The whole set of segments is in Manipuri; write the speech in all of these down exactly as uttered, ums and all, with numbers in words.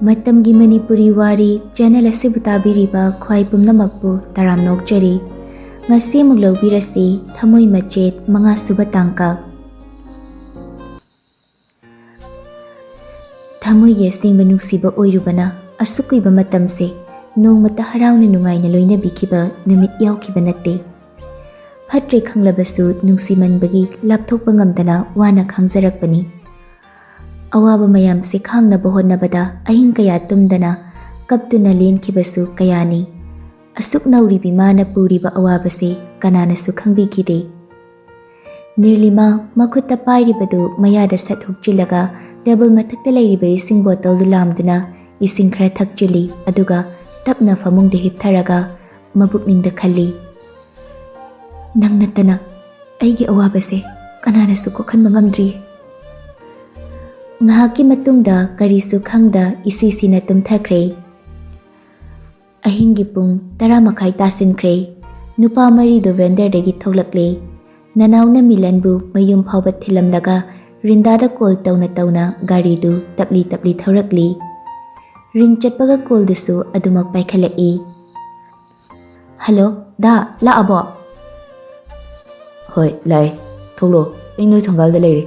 ꯃꯇꯝꯒꯤ ꯃꯅꯤꯄꯨꯔꯤ ꯋꯥꯔꯤ ꯆꯦꯅꯦꯜ ꯑꯁꯤꯕꯨ ꯇꯥꯕꯤꯔꯤꯕ ꯈ꯭ꯋꯥꯏ ꯄꯨꯝꯅꯃꯛꯄꯨ ꯇꯔꯥꯝꯅ ꯑꯣꯛꯆꯔꯤ꯫ ꯉꯁꯤ ꯑꯃꯨꯛ ꯂꯧꯕꯤꯔꯁꯤ ꯊꯃꯣꯏ ꯃꯆꯦꯠ ꯃꯉꯥ ꯁꯨꯕ ꯇꯥꯡꯀꯛ꯫ ꯊꯃꯣꯏꯒꯤ ꯑꯁꯦꯡꯕ ꯅꯨꯡꯁꯤꯕ ꯑꯣꯏꯔꯨꯕꯅ ꯑꯁꯨꯛ ꯀꯨꯏꯕ ꯃꯇꯝꯁꯦ ꯅꯣꯡꯃꯇ ꯍꯔꯥꯎꯅ ꯅꯨꯡꯉꯥꯏꯅ ꯂꯣꯏꯅꯕꯤꯈꯤꯕ ꯅꯨꯃꯤꯠ ꯌꯥꯎꯈꯤꯕ ꯅꯠꯇꯦ꯫ ꯐꯠꯇ꯭ꯔꯦ ꯈꯪꯂꯕꯁꯨ ꯅꯨꯡꯁꯤꯃꯟꯕꯒꯤ ꯂꯥꯞꯊꯣꯛꯄ ꯉꯝꯗꯅ ꯋꯥꯅ ꯈꯥꯡꯖꯔꯛꯄꯅꯤ꯫ ꯑꯋꯥꯕ ꯃꯌꯥꯝꯁꯦ ꯈꯥꯡꯅꯕ ꯍꯣꯠꯅꯕꯗ ꯑꯍꯤꯡ ꯀꯌꯥ ꯇꯨꯝꯗꯅ ꯀꯞꯇꯨꯅ ꯂꯦꯟꯈꯤꯕꯁꯨ ꯀꯌꯥꯅꯤ꯫ ꯑꯁꯨꯛ ꯅꯧꯔꯤꯕꯤ ꯃꯥꯅ ꯄꯨꯔꯤꯕ ꯑꯋꯥꯕꯁꯦ ꯀꯅꯥꯅꯁꯨ ꯈꯪꯕꯤꯈꯤꯗꯦ꯫ ꯅꯤꯔꯂꯤꯃꯥ ꯃꯈꯨꯠꯇ ꯄꯥꯏꯔꯤꯕꯗꯨ ꯃꯌꯥꯗ ꯁꯠ ꯍꯨꯛꯆꯤꯜꯂꯒ ꯇꯦꯕꯜ ꯃꯊꯛꯇ ꯂꯩꯔꯤꯕ ꯏꯁꯤꯡ ꯕꯣꯇꯜꯗꯨ ꯂꯥꯝꯗꯨꯅ ꯏꯁꯤꯡ ꯈꯔ ꯊꯛꯆꯤꯜꯂꯤ, ꯑꯗꯨꯒ ꯇꯞꯅ ꯐꯃꯨꯡꯗ ꯍꯤꯞꯊꯔꯒ ꯃꯕꯨꯛꯅꯤꯡꯗ ꯈꯜꯂꯤ, "ꯅꯪ ꯅꯠꯇꯅ ꯑꯩꯒꯤ ꯑꯋꯥꯕꯁꯦ ꯀꯅꯥꯅꯁꯨ ꯀꯣꯛꯍꯟꯕ ꯉꯝꯗ꯭ꯔꯤ꯫" ꯉꯥꯏꯍꯥꯛꯀꯤ ꯃꯇꯨꯡꯗ ꯀꯔꯤꯁꯨ ꯈꯪꯗ ꯏꯁꯤꯁꯤꯅ ꯇꯨꯝꯊꯈ꯭ꯔꯦ꯫ ꯑꯍꯤꯡꯒꯤ ꯄꯨꯡ ꯇꯔꯥ ꯃꯈꯥꯏ ꯇꯥꯁꯤꯟꯈ꯭ꯔꯦ꯫ ꯅꯨꯄꯥ ꯃꯔꯤꯗꯨ ꯚꯦꯟꯗꯔꯗꯒꯤ ꯊꯣꯛꯂꯛꯂꯦ꯫ ꯅꯅꯥꯎꯅ ꯃꯤꯂꯟꯕꯨ ꯃꯌꯨꯝ ꯐꯥꯎꯕ ꯊꯤꯜꯂꯝꯂꯒ ꯔꯤꯟꯗꯥꯗ ꯀꯣꯜ ꯇꯧꯅ ꯇꯧꯅ ꯒꯥꯔꯤꯗꯨ ꯇꯞꯂꯤ ꯇꯞꯂꯤ ꯊꯧꯔꯛꯂꯤ꯫ ꯔꯤꯡ ꯆꯠꯄꯒ ꯀꯣꯜꯗꯨꯁꯨ ꯑꯗꯨꯃꯛ ꯄꯥꯏꯈꯠꯂꯛꯏ꯫ "ꯍꯜꯂꯣ, ꯗꯥ, ꯂꯥꯛꯑꯕꯣ?" "ꯍꯣꯏ, ꯂꯥꯛꯑꯦ꯫ ꯊꯣꯛꯂꯛꯑꯣ, ꯑꯩ ꯅꯣꯏ ꯊꯣꯡꯒꯥꯜꯗ ꯂꯩꯔꯦ꯫"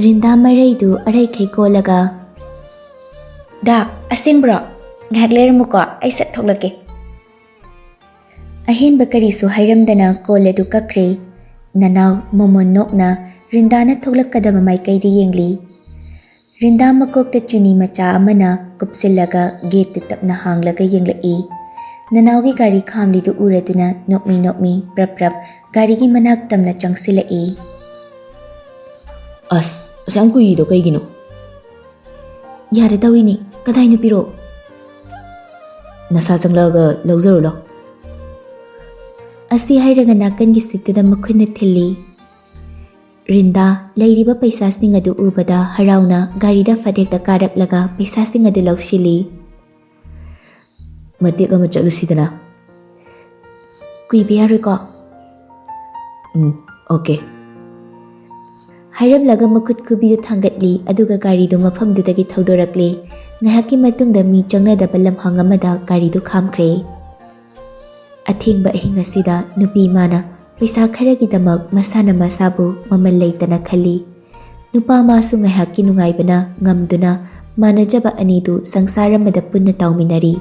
ꯔꯤꯟꯗꯥ ꯃꯔꯩꯗꯨ ꯑꯔꯩꯈꯩ ꯀꯣꯜꯂꯒ, "ꯗꯥ, ꯑꯁꯦꯡꯕ꯭ꯔꯣ? ꯉꯥꯏꯍꯥꯛ ꯂꯩꯔꯝꯃꯨꯀꯣ, ꯑꯩ ꯁꯠ ꯊꯣꯛꯂꯛꯀꯦ꯫" ꯑꯍꯦꯟꯕ ꯀꯔꯤꯁꯨ ꯍꯥꯏꯔꯝꯗꯅ ꯀꯣꯜ ꯑꯗꯨ ꯀꯛꯈ꯭ꯔꯦ꯫ ꯅꯅꯥꯎ ꯃꯣꯃꯣꯟ ꯅꯣꯛꯅ ꯔꯤꯟꯗꯥꯅ ꯊꯣꯛꯂꯛꯀꯗꯕ ꯃꯥꯏꯀꯩꯗ ꯌꯦꯡꯂꯤ꯫ ꯔꯤꯟꯗꯥ ꯃꯀꯣꯛꯇ ꯆꯨꯅꯤ ꯃꯆꯥ ꯑꯃꯅ ꯀꯨꯞꯁꯤꯜꯂꯒ ꯒꯦꯠꯇꯨ ꯇꯞꯅ ꯍꯥꯡꯂꯒ ꯌꯦꯡꯂꯛꯏ꯫ ꯅꯅꯥꯎꯒꯤ ꯒꯥꯔꯤ ꯈꯥꯝꯂꯤꯗꯨ ꯎꯔꯗꯨꯅ ꯅꯣꯛꯃꯤ ꯅꯣꯛꯃꯤ ꯄ꯭ꯔꯞ ꯄ꯭ꯔꯞ ꯒꯥꯔꯤꯒꯤ ꯃꯅꯥꯛ ꯇꯝꯅ ꯆꯪꯁꯤꯜꯂꯛꯏ꯫ "ꯑꯁ, ꯑꯁꯨꯛ ꯌꯥꯝ ꯀꯨꯏꯔꯤꯗꯣ ꯀꯩꯒꯤꯅꯣ?" "ꯌꯥꯔꯗꯧꯔꯤꯅꯤ, ꯀꯗꯥꯏꯅꯣ ꯄꯤꯔꯛꯑꯣ꯫" "ꯅꯁꯥ ꯆꯪꯂꯛꯑꯒ ꯂꯧꯖꯔꯨ ꯂꯥꯎ꯫" ꯑꯁꯤ ꯍꯥꯏꯔꯒ ꯅꯥꯀꯟꯒꯤ ꯁꯤꯠꯇꯨꯗ ꯃꯈꯨꯠꯅ ꯊꯤꯜꯂꯤ꯫ ꯔꯤꯟꯗꯥ ꯂꯩꯔꯤꯕ ꯄꯩꯁꯥꯁꯤꯡ ꯑꯗꯨ ꯎꯕꯗ ꯍꯔꯥꯎꯅ ꯒꯥꯔꯤꯗ ꯐꯠ ꯍꯦꯛꯇ ꯀꯥꯔꯛꯂꯒ ꯄꯩꯁꯥꯁꯤꯡ ꯑꯗꯨ ꯂꯧꯁꯤꯜꯂꯤ꯫ "ꯃꯇꯦꯛ ꯑꯃ ꯆꯠꯂꯨꯁꯤꯗꯅ꯫" "ꯀꯨꯏꯕ ꯌꯥꯔꯣꯏꯀꯣ?" "ꯎꯝ, ꯑꯣꯀꯦ꯫" ꯍꯥꯏꯔꯝꯂꯒ ꯃꯈꯨꯠ ꯈꯨꯕꯤꯗꯨ ꯊꯥꯡꯒꯠꯂꯤ, ꯑꯗꯨꯒ ꯒꯥꯔꯤꯗꯨ ꯃꯐꯝꯗꯨꯗꯒꯤ ꯊꯧꯗꯣꯔꯛꯂꯤ꯫ ꯉꯥꯏꯍꯥꯛꯀꯤ ꯃꯇꯨꯡꯗ ꯃꯤ ꯆꯪꯅꯗꯕ ꯂꯝꯍꯥꯡ ꯑꯃꯗ ꯒꯥꯔꯤꯗꯨ ꯈꯥꯝꯈ꯭ꯔꯦ꯫ ꯑꯊꯦꯡꯕ ꯑꯍꯤꯡ ꯑꯁꯤꯗ ꯅꯨꯄꯤ ꯃꯥꯅ ꯄꯩꯁꯥ ꯈꯔꯒꯤꯗꯃꯛ ꯃꯁꯥꯅ ꯃꯁꯥꯕꯨ ꯃꯃꯜ ꯂꯩꯇꯅ ꯈꯜꯂꯤ꯫ ꯅꯨꯄꯥ ꯃꯥꯁꯨ ꯉꯥꯏꯍꯥꯛꯀꯤ ꯅꯨꯡꯉꯥꯏꯕꯅ ꯉꯝꯗꯨꯅ ꯃꯥꯟꯅꯖꯕ ꯑꯅꯤꯗꯨ ꯁꯪꯁꯥꯔ ꯑꯃꯗ ꯄꯨꯟꯅ ꯇꯥꯎꯃꯤꯟꯅꯔꯤ꯫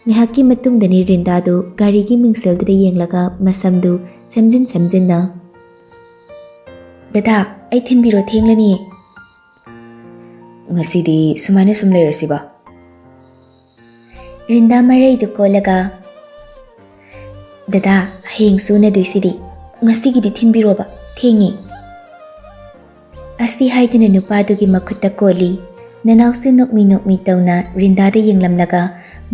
ꯉꯥꯏꯍꯥꯛꯀꯤ ꯃꯇꯨꯡꯗꯅꯤ ꯔꯤꯟꯗꯥꯗꯨ ꯒꯥꯔꯤꯒꯤ ꯃꯤꯡꯁꯦꯜꯗꯨꯗ ꯌꯦꯡꯂꯒ ꯃꯁꯝꯗꯨ ꯁꯦꯝꯖꯤꯟ ꯁꯦꯝꯖꯤꯟꯅ, "ꯗꯗꯥ, ꯑꯩ ꯊꯤꯟꯕꯤꯔꯣ, ꯊꯦꯡꯂꯅꯤꯌꯦ꯫ ꯉꯁꯤꯗꯤ ꯁꯨꯃꯥꯏꯅ ꯁꯨꯝ ꯂꯩꯔꯁꯤꯕ?" ꯔꯤꯟꯗꯥ ꯃꯔꯩꯗꯨ ꯀꯣꯜꯂꯒ, "ꯗꯗꯥ, ꯍꯌꯦꯡꯁꯨ ꯎꯅꯗꯣꯏꯁꯤꯗꯤ, ꯉꯁꯤꯒꯤꯗꯤ ꯊꯤꯟꯕꯤꯔꯣꯕ, ꯊꯦꯡꯉꯦ" ꯑꯁꯤ ꯍꯥꯏꯗꯨꯅ ꯅꯨꯄꯥꯗꯨꯒꯤ ꯃꯈꯨꯠꯇ ꯀꯣꯜꯂꯤ꯫ ꯅꯅꯥꯎꯁꯨ ꯅꯣꯛꯃꯤ ꯅꯣꯛꯃꯤ ꯇꯧꯅ ꯔꯤꯟꯗꯥꯗ ꯌꯦꯡꯂꯝꯂꯒ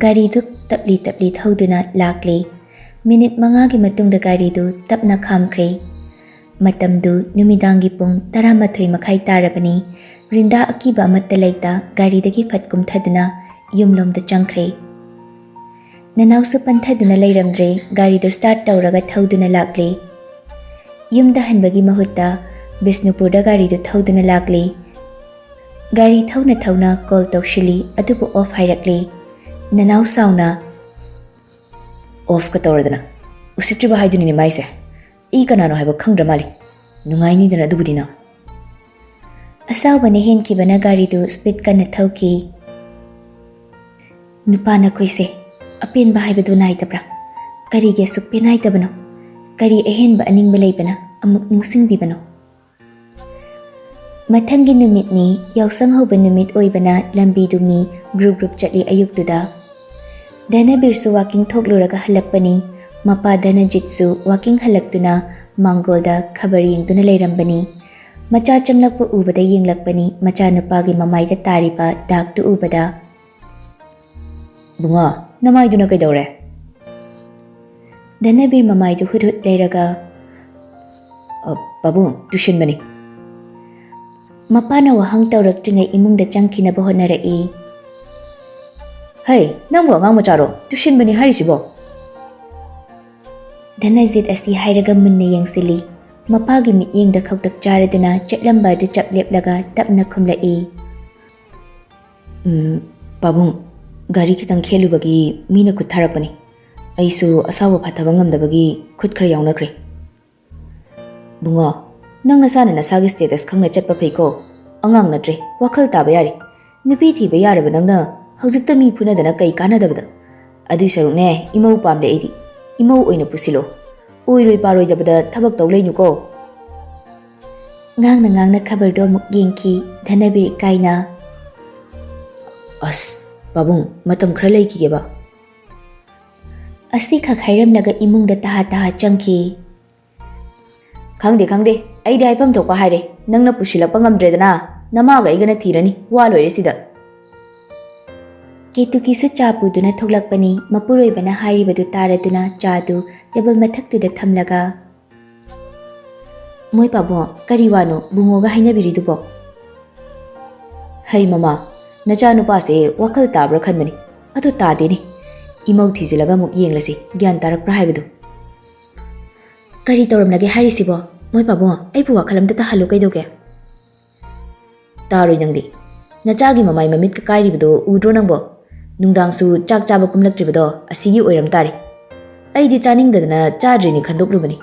ꯒꯥꯔꯤꯗꯨ ꯇꯞꯂꯤ ꯇꯞꯂꯤ ꯊꯧꯗꯨꯅ ꯂꯥꯛꯂꯤ꯫ ꯃꯤꯅꯤꯠ ꯃꯉꯥꯒꯤ ꯃꯇꯨꯡꯗ ꯒꯥꯔꯤꯗꯨ ꯇꯞꯅ ꯈꯥꯝꯈ꯭ꯔꯦ꯫ ꯃꯇꯝꯗꯨ ꯅꯨꯃꯤꯗꯥꯡꯒꯤ ꯄꯨꯡ ꯇꯔꯥꯃꯥꯊꯣꯏ ꯃꯈꯥꯏ ꯇꯥꯔꯕꯅꯤ꯫ ꯔꯤꯟꯗꯥ ꯑꯀꯤꯕ ꯑꯃꯠꯇ ꯂꯩꯇ ꯒꯥꯔꯤꯗꯒꯤ ꯐꯠ ꯀꯨꯝꯊꯗꯨꯅ ꯌꯨꯝꯂꯣꯝꯗ ꯆꯪꯈ꯭ꯔꯦ꯫ ꯅꯅꯥꯎꯁꯨ ꯄꯟꯊꯗꯨꯅ ꯂꯩꯔꯝꯗ꯭ꯔꯦ, ꯒꯥꯔꯤꯗꯨ ꯁ꯭ꯇꯥꯔꯠ ꯇꯧꯔꯒ ꯊꯧꯗꯨꯅ ꯂꯥꯛꯂꯦ꯫ ꯌꯨꯝꯗ ꯍꯟꯕꯒꯤ ꯃꯍꯨꯠꯇ ꯕꯤꯁꯅꯨꯄꯨꯔꯗ ꯒꯥꯔꯤꯗꯨ ꯊꯧꯗꯨꯅ ꯂꯥꯛꯂꯦ꯫ ꯒꯥꯔꯤ ꯊꯧꯅ ꯊꯧꯅ ꯀꯣꯜ ꯇꯧꯁꯤꯜꯂꯤ, ꯑꯗꯨꯕꯨ ꯑꯣꯐ ꯍꯥꯏꯔꯛꯂꯦ꯫ ꯅꯅꯥꯎ ꯁꯥꯎꯅ, "ꯑꯣꯐꯀ ꯇꯧꯔꯗꯅ, ꯎꯁꯤꯠꯇ꯭ꯔꯤꯕ ꯍꯥꯏꯗꯨꯅꯤꯅꯦ ꯃꯥꯏꯁꯦ꯫ ꯑꯩ ꯀꯅꯥꯅꯣ ꯍꯥꯏꯕ ꯈꯪꯗ꯭ꯔ ꯃꯥꯜꯂꯦ꯫ ꯅꯨꯡꯉꯥꯏꯅꯤꯗꯅ ꯑꯗꯨꯕꯨꯗꯤ ꯅꯪ"꯫ ꯑꯁꯥꯎꯕꯅ ꯍꯦꯟꯈꯤꯕꯅ ꯒꯥꯔꯤꯗꯨ ꯁ꯭ꯄꯤꯗ ꯀꯟꯅ ꯊꯧꯈꯤ꯫ ꯅꯨꯄꯥ ꯅꯈꯣꯏꯁꯦ ꯑꯄꯦꯟꯕ ꯍꯥꯏꯕꯗꯨ ꯅꯥꯏꯗꯕ꯭ꯔꯥ? ꯀꯔꯤꯒꯤ ꯑꯁꯨꯛ ꯄꯦꯟꯅꯥꯏꯗꯕꯅꯣ? ꯀꯔꯤ ꯑꯍꯦꯟꯕ ꯑꯅꯤꯡꯕ ꯂꯩꯕꯅ ꯑꯃꯨꯛ ꯅꯤꯡꯁꯤꯡꯕꯤꯕꯅꯣ? ꯃꯊꯪꯒꯤ ꯅꯨꯃꯤꯠꯅꯤ, ꯌꯥꯎꯁꯪ ꯍꯧꯕ ꯅꯨꯃꯤꯠ ꯑꯣꯏꯕꯅ ꯂꯝꯕꯤꯗꯨ ꯃꯤ ꯒ꯭ꯔꯨꯞ ꯒ꯭ꯔꯨꯞ ꯆꯠꯂꯤ ꯑꯌꯨꯛꯇꯨꯗ꯫ ꯙꯅꯕꯤꯔꯁꯨ ꯋꯥꯀꯤꯡ ꯊꯣꯛꯂꯨꯔꯒ ꯍꯜꯂꯛꯄꯅꯤ꯫ ꯃꯄꯥ ꯙꯅꯖꯤꯠꯁꯨ ꯋꯥꯀꯤꯡ ꯍꯜꯂꯛꯇꯨꯅ ꯃꯥꯡꯒꯣꯜꯗ ꯈꯕꯔ ꯌꯦꯡꯗꯨꯅ ꯂꯩꯔꯝꯕꯅꯤ꯫ ꯃꯆꯥ ꯆꯪꯂꯛꯄ ꯎꯕꯗ ꯌꯦꯡꯂꯛꯄꯅꯤ꯫ ꯃꯆꯥꯅꯨꯄꯥꯒꯤ ꯃꯃꯥꯏꯗ ꯇꯥꯔꯤꯕ ꯗꯥꯛꯇꯨ ꯎꯕꯗ, "ꯕꯨꯡꯉꯣ, ꯅꯃꯥꯏꯗꯨꯅ ꯀꯩꯗꯧꯔꯦ?" ꯙꯅꯕꯤꯔ ꯃꯃꯥꯏꯗꯨ ꯍꯨꯠ ꯍꯨꯠ ꯂꯩꯔꯒ, "ꯑ, ꯄꯥꯕꯨꯡ, ꯇꯨꯁꯤꯟꯕꯅꯤ꯫" ꯃꯄꯥꯅ ꯋꯥꯍꯪ ꯇꯧꯔꯛꯇ꯭ꯔꯤꯉꯩ ꯏꯃꯨꯡꯗ ꯆꯪꯈꯤꯅꯕ ꯍꯣꯠꯅꯔꯛꯏ꯫ "ꯍꯩ, ꯅꯪꯕꯨ ꯑꯉꯥꯡ ꯃꯆꯥꯔꯣ? ꯇꯨꯁꯤꯟꯕꯅꯤ ꯍꯥꯏꯔꯤꯁꯤꯕꯣ?" ꯙꯅꯖꯤꯠ ꯑꯁꯤ ꯍꯥꯏꯔꯒ ꯃꯨꯟꯅ ꯌꯦꯡꯁꯤꯜꯂꯤ꯫ ꯃꯄꯥꯒꯤ ꯃꯤꯠꯌꯦꯡꯗ ꯈꯧꯇꯛ ꯆꯥꯔꯗꯨꯅ ꯆꯠꯂꯝꯕ ꯑꯗꯨ ꯆꯞ ꯂꯦꯞꯂꯒ ꯇꯞꯅ ꯈꯨꯝꯂꯛꯏ꯫ "ꯎꯝ, ꯄꯥꯕꯨꯡ, ꯒꯥꯔꯤ ꯈꯤꯇꯪ ꯈꯦꯠꯂꯨꯕꯒꯤ ꯃꯤꯅ ꯈꯨꯠ ꯊꯥꯔꯛꯄꯅꯤ꯫ ꯑꯩꯁꯨ ꯑꯁꯥꯎꯕ ꯐꯥꯊꯕ ꯉꯝꯗꯕꯒꯤ ꯈꯨꯠ ꯈꯔ ꯌꯥꯎꯅꯈ꯭ꯔꯦ꯫" "ꯕꯨꯡꯉꯣ, ꯅꯪ ꯅꯁꯥꯅ ꯅꯁꯥꯒꯤ status ꯈꯪꯅ ꯆꯠꯄ ꯐꯩꯀꯣ꯫ ꯑꯉꯥꯡ ꯅꯠꯇ꯭ꯔꯦ, ꯋꯥꯈꯜ ꯇꯥꯕ ꯌꯥꯔꯦ꯫ ꯅꯨꯄꯤ ꯊꯤꯕ ꯌꯥꯔꯕ ꯅꯪꯅ ꯍꯧꯖꯤꯛꯇ ꯃꯤ ꯐꯨꯅꯗꯅ ꯀꯩ ꯀꯥꯟꯅꯗꯕꯗ? ꯑꯗꯨꯏ ꯁꯔꯨꯛꯅꯦ, ꯏꯃꯧ ꯄꯥꯝꯗꯦ ꯑꯩꯗꯤ꯫ ꯏꯃꯧ ꯑꯣꯏꯅ ꯄꯨꯁꯤꯜꯂꯣ꯫ ꯑꯣꯏꯔꯣꯏ ꯄꯥꯔꯣꯏꯗꯕꯗ ꯊꯕꯛ ꯇꯧ ꯂꯩꯅꯨꯀꯣ꯫" ꯉꯥꯡꯅ ꯉꯥꯡꯅ ꯈꯕꯔꯗꯣ ꯑꯃꯨꯛ ꯌꯦꯡꯈꯤ ꯙꯅꯕꯤꯔ ꯏꯀꯥꯏꯅ꯫ "ꯑꯁ, ꯄꯥꯕꯨꯡ, ꯃꯇꯝ ꯈꯔ ꯂꯩꯈꯤꯒꯦꯕ꯫" ꯑꯁꯤꯈꯛ ꯍꯥꯏꯔꯝꯂꯒ ꯏꯃꯨꯡꯗ ꯇꯍꯥ ꯇꯍꯥ ꯆꯪꯈꯤ꯫ "ꯈꯪꯗꯦ, ꯈꯪꯗꯦ, ꯑꯩꯗꯤ ꯍꯥꯏꯐꯝ ꯊꯣꯛꯄ ꯍꯥꯏꯔꯦ꯫ ꯅꯪꯅ ꯄꯨꯁꯤꯜꯂꯛꯄ ꯉꯝꯗ꯭ꯔꯦꯗꯅ, ꯅꯃꯥꯒ ꯑꯩꯒꯅ ꯊꯤꯔꯅꯤ, ꯋꯥ ꯂꯣꯏꯔꯦ ꯁꯤꯗ꯫" ꯀꯦꯇꯨꯀꯤꯁꯨ ꯆꯥ ꯄꯨꯗꯨꯅ ꯊꯣꯛꯂꯛꯄꯅꯤ꯫ ꯃꯄꯨꯔꯣꯏꯕꯅ ꯍꯥꯏꯔꯤꯕꯗꯨ ꯇꯥꯔꯗꯨꯅ ꯆꯥꯗꯨ ꯇꯦꯕꯜ ꯃꯊꯛꯇꯨꯗ ꯊꯝꯂꯒ, "ꯃꯣꯏ ꯄꯥꯕꯨꯡ, ꯀꯔꯤ ꯋꯥꯅꯣ ꯕꯨꯡꯉꯣꯒ ꯍꯥꯏꯅꯕꯤꯔꯤꯗꯨꯕꯣ?" "ꯍꯩ ꯃꯃꯥ, ꯅꯆꯥꯅꯨꯄꯥꯁꯦ ꯋꯥꯈꯜ ꯇꯥꯕ꯭ꯔꯥ ꯈꯟꯕꯅꯤ, ꯑꯗꯨ ꯇꯥꯗꯦꯅꯦ꯫ ꯏꯃꯧ ꯊꯤꯖꯤꯜꯂꯒ ꯑꯃꯨꯛ ꯌꯦꯡꯂꯁꯤ, ꯒ꯭ꯌꯥꯟ ꯇꯥꯔꯛꯄ꯭ꯔꯥ ꯍꯥꯏꯕꯗꯨ꯫" "ꯀꯔꯤ ꯇꯧꯔꯝꯂꯒꯦ ꯍꯥꯏꯔꯤꯁꯤꯕꯣ? ꯃꯣꯏ ꯄꯥꯕꯨꯡ, ꯑꯩꯕꯨ ꯋꯥꯈꯜ ꯑꯝꯇ ꯇꯥꯍꯜꯂꯨ ꯀꯩꯗꯧꯒꯦ?" "ꯇꯥꯔꯣꯏ ꯅꯪꯗꯤ꯫ ꯅꯆꯥꯒꯤ ꯃꯃꯥꯏ ꯃꯃꯤꯠꯀ ꯀꯥꯏꯔꯤꯕꯗꯣ ꯎꯗ꯭ꯔꯣ ꯅꯪꯕꯣ? ꯅꯨꯡꯗꯥꯡꯁꯨ ꯆꯥꯛ ꯆꯥꯕ ꯀꯨꯝꯂꯛꯇ꯭ꯔꯤꯕꯗꯣ ꯑꯁꯤꯒꯤ ꯑꯣꯏꯔꯝ ꯇꯥꯔꯦ꯫ ꯑꯩꯗꯤ ꯆꯥꯅꯤꯡꯗꯗꯅ ꯆꯥꯗ꯭ꯔꯤꯅꯤ ꯈꯟꯗꯣꯛꯂꯨꯕꯅꯤ꯫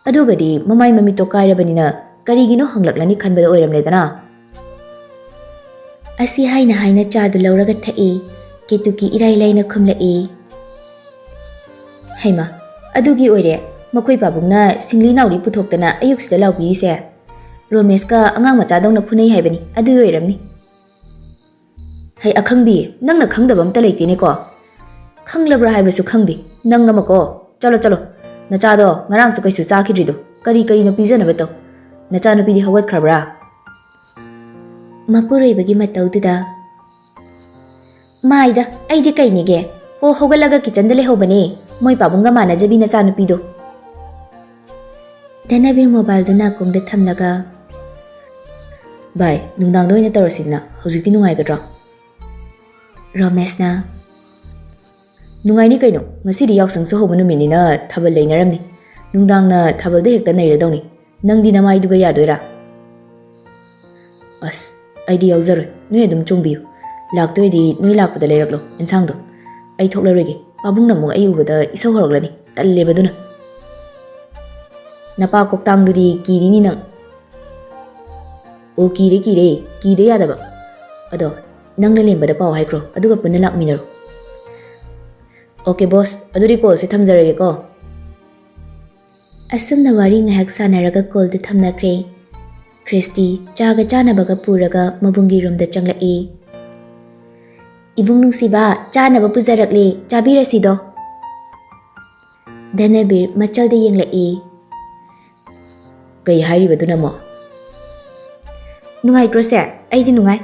ꯑꯗꯨꯒꯗꯤ ꯃꯃꯥꯏ ꯃꯃꯤꯠꯇꯣ ꯀꯥꯏꯔꯕꯅꯤꯅ ꯀꯔꯤꯒꯤꯅꯣ ꯍꯪꯂꯛꯂꯅꯤ ꯈꯟꯕꯗ ꯑꯣꯏꯔꯝꯂꯦꯗꯅ꯫" ꯑꯁꯤ ꯍꯥꯏꯅ ꯍꯥꯏꯅ ꯆꯥꯗꯨ ꯂꯧꯔꯒ ꯊꯛꯏ꯫ ꯀꯦꯇꯨꯀꯤ ꯏꯔꯥꯏ ꯂꯥꯏꯅ ꯈꯨꯝꯂꯛꯏ꯫ "ꯍꯩꯃꯥ, ꯑꯗꯨꯒꯤ ꯑꯣꯏꯔꯦ ꯃꯈꯣꯏ ꯄꯥꯕꯨꯡꯅ ꯁꯤꯡꯂꯤ ꯅꯥꯎꯔꯤ ꯄꯨꯊꯣꯛꯇꯅ ꯑꯌꯨꯛꯁꯤꯗ ꯂꯥꯎꯕꯤꯔꯤꯁꯦ꯫ ꯔꯣꯃꯦꯁꯀ ꯑꯉꯥꯡ ꯃꯆꯥꯗꯧꯅ ꯐꯨꯅꯩ ꯍꯥꯏꯕꯅꯤ, ꯑꯗꯨꯒꯤ ꯑꯣꯏꯔꯝꯅꯤ꯫" "ꯍꯩ ꯑꯈꯪꯕꯤ, ꯅꯪꯅ ꯈꯪꯗꯕ ꯑꯝꯇ ꯂꯩꯇꯦꯅꯦꯀꯣ꯫ ꯈꯪꯂꯕ꯭ꯔꯥ ꯍꯥꯏꯕꯁꯨ ꯈꯪꯗꯦ, ꯅꯪ ꯑꯃꯀꯣ꯫ ꯆꯠꯂꯣ, ꯆꯠꯂꯣ꯫ ꯅꯆꯥꯗꯣ ꯉꯔꯥꯡꯁꯨ ꯀꯩꯁꯨ ꯆꯥꯈꯤꯗ꯭ꯔꯤꯗꯣ, ꯀꯔꯤ ꯀꯔꯤꯅꯣ ꯄꯤꯖꯅꯕ ꯇꯧ꯫ ꯅꯆꯥꯅꯨꯄꯤꯗꯤ ꯍꯧꯒꯠꯈ꯭ꯔꯕ꯭ꯔꯥ?" ꯃꯄꯨꯔꯣꯏꯕꯒꯤ ꯃꯇꯧꯗꯨꯗ, "ꯃꯥꯏꯗ, ꯑꯩꯗꯤ ꯀꯩꯅꯤꯒꯦ? ꯑꯣ, ꯍꯧꯒꯠꯂꯒ ꯀꯤꯆꯟꯗ ꯂꯩꯍꯧꯕꯅꯦ, ꯃꯣꯏ ꯄꯥꯕꯨꯡꯒ ꯃꯥꯟꯅꯖꯕꯤ ꯅꯆꯥꯅꯨꯄꯤꯗꯣ꯫" ꯙꯅꯕꯤꯔ ꯃꯣꯕꯥꯏꯜꯗꯨ ꯅꯥꯀꯣꯡꯗ ꯊꯝꯂꯒ, "ꯚꯥꯏ, ꯅꯨꯡꯗꯥꯡꯗ ꯑꯣꯏꯅ ꯇꯧꯔꯁꯤꯗꯅ, ꯍꯧꯖꯤꯛꯇꯤ ꯅꯨꯡꯉꯥꯏꯒꯗ꯭ꯔꯣ?" ꯔꯣꯃꯦꯁꯅ, "ꯅꯨꯡꯉꯥꯏꯅꯤ ꯀꯩꯅꯣ, ꯉꯁꯤꯗꯤ ꯌꯥꯎꯁꯪꯁꯨ ꯍꯧꯕ ꯅꯨꯃꯤꯠꯅꯤꯅ ꯊꯥꯕꯜ ꯂꯩꯅꯔꯝꯅꯤ꯫ ꯅꯨꯡꯗꯥꯡꯅ ꯊꯥꯕꯜꯗ ꯍꯦꯛꯇ ꯅꯩꯔꯗꯧꯅꯤ꯫ ꯅꯪꯗꯤ ꯅꯃꯥꯏꯗꯨꯒ ꯌꯥꯗꯣꯏꯔꯥ? ꯑꯁ, ꯑꯩꯗꯤ ꯌꯥꯎꯖꯔꯣꯏ, ꯅꯣꯏ ꯑꯗꯨꯝ ꯆꯣꯡꯕꯤꯌꯨ꯫ ꯂꯥꯛꯇꯣꯏꯗꯤ ꯅꯣꯏ ꯂꯥꯛꯄꯗ ꯂꯩꯔꯛꯂꯣ ꯏꯟꯁꯥꯡꯗꯣ꯫ ꯑꯩ ꯊꯣꯛꯂꯔꯣꯏꯒꯦ, ꯄꯥꯕꯨꯡꯅ ꯑꯃꯨꯛ ꯑꯩ ꯎꯕꯗ ꯏꯁꯧ ꯍꯧꯔꯛꯂꯅꯤ, ꯇꯜꯂꯦꯕ ꯑꯗꯨꯅ꯫ ꯅꯄꯥ ꯀꯣꯛꯇꯥꯡꯗꯨꯗꯤ ꯀꯤꯔꯤꯅꯤ ꯅꯪ꯫ ꯑꯣ, ꯀꯤꯔꯦ ꯀꯤꯔꯦ, ꯀꯤꯗ ꯌꯥꯗꯕ꯫ ꯑꯗꯣ ꯅꯪꯅ ꯂꯦꯝꯕꯗ ꯄꯥꯎ ꯍꯥꯏꯈ꯭ꯔꯣ, ꯑꯗꯨꯒ ꯄꯨꯟꯅ ꯂꯥꯛꯃꯤꯟꯅꯔꯣ꯫ ꯑꯣꯀꯦ ꯕꯣꯁ, ꯑꯗꯨꯗꯤ ꯀꯣꯜꯁꯦ ꯊꯝꯖꯔꯒꯦꯀꯣ꯫ ꯑꯁꯨꯝꯅ ꯋꯥꯔꯤ ꯉꯥꯏꯍꯥꯛ ꯁꯥꯟꯅꯔꯒ ꯀꯣꯜꯗꯨ ꯊꯝꯅꯈ꯭ꯔꯦ꯫ ꯈ꯭ꯔꯤꯁꯇꯤ ꯆꯥꯒ ꯆꯥꯅꯕꯒ ꯄꯨꯔꯒ ꯃꯕꯨꯡꯒꯤ ꯔꯨꯝꯗ ꯆꯪꯂꯛꯏ꯫ "ꯏꯕꯨꯡ ꯅꯨꯡꯁꯤꯕ, ꯆꯥꯅꯕ ꯄꯨꯖꯔꯛꯂꯦ, ꯆꯥꯕꯤꯔꯁꯤꯗꯣ꯫" ꯙꯅꯕꯤꯔ ꯃꯆꯜꯗ ꯌꯦꯡꯂꯛꯏ꯫ "ꯀꯩ ꯍꯥꯏꯔꯤꯕꯗꯨꯅ ꯑꯃꯨꯛ?" "ꯅꯨꯡꯉꯥꯏꯇ꯭ꯔꯣ ꯁꯦ? ꯑꯩꯗꯤ ꯅꯨꯡꯉꯥꯏ꯫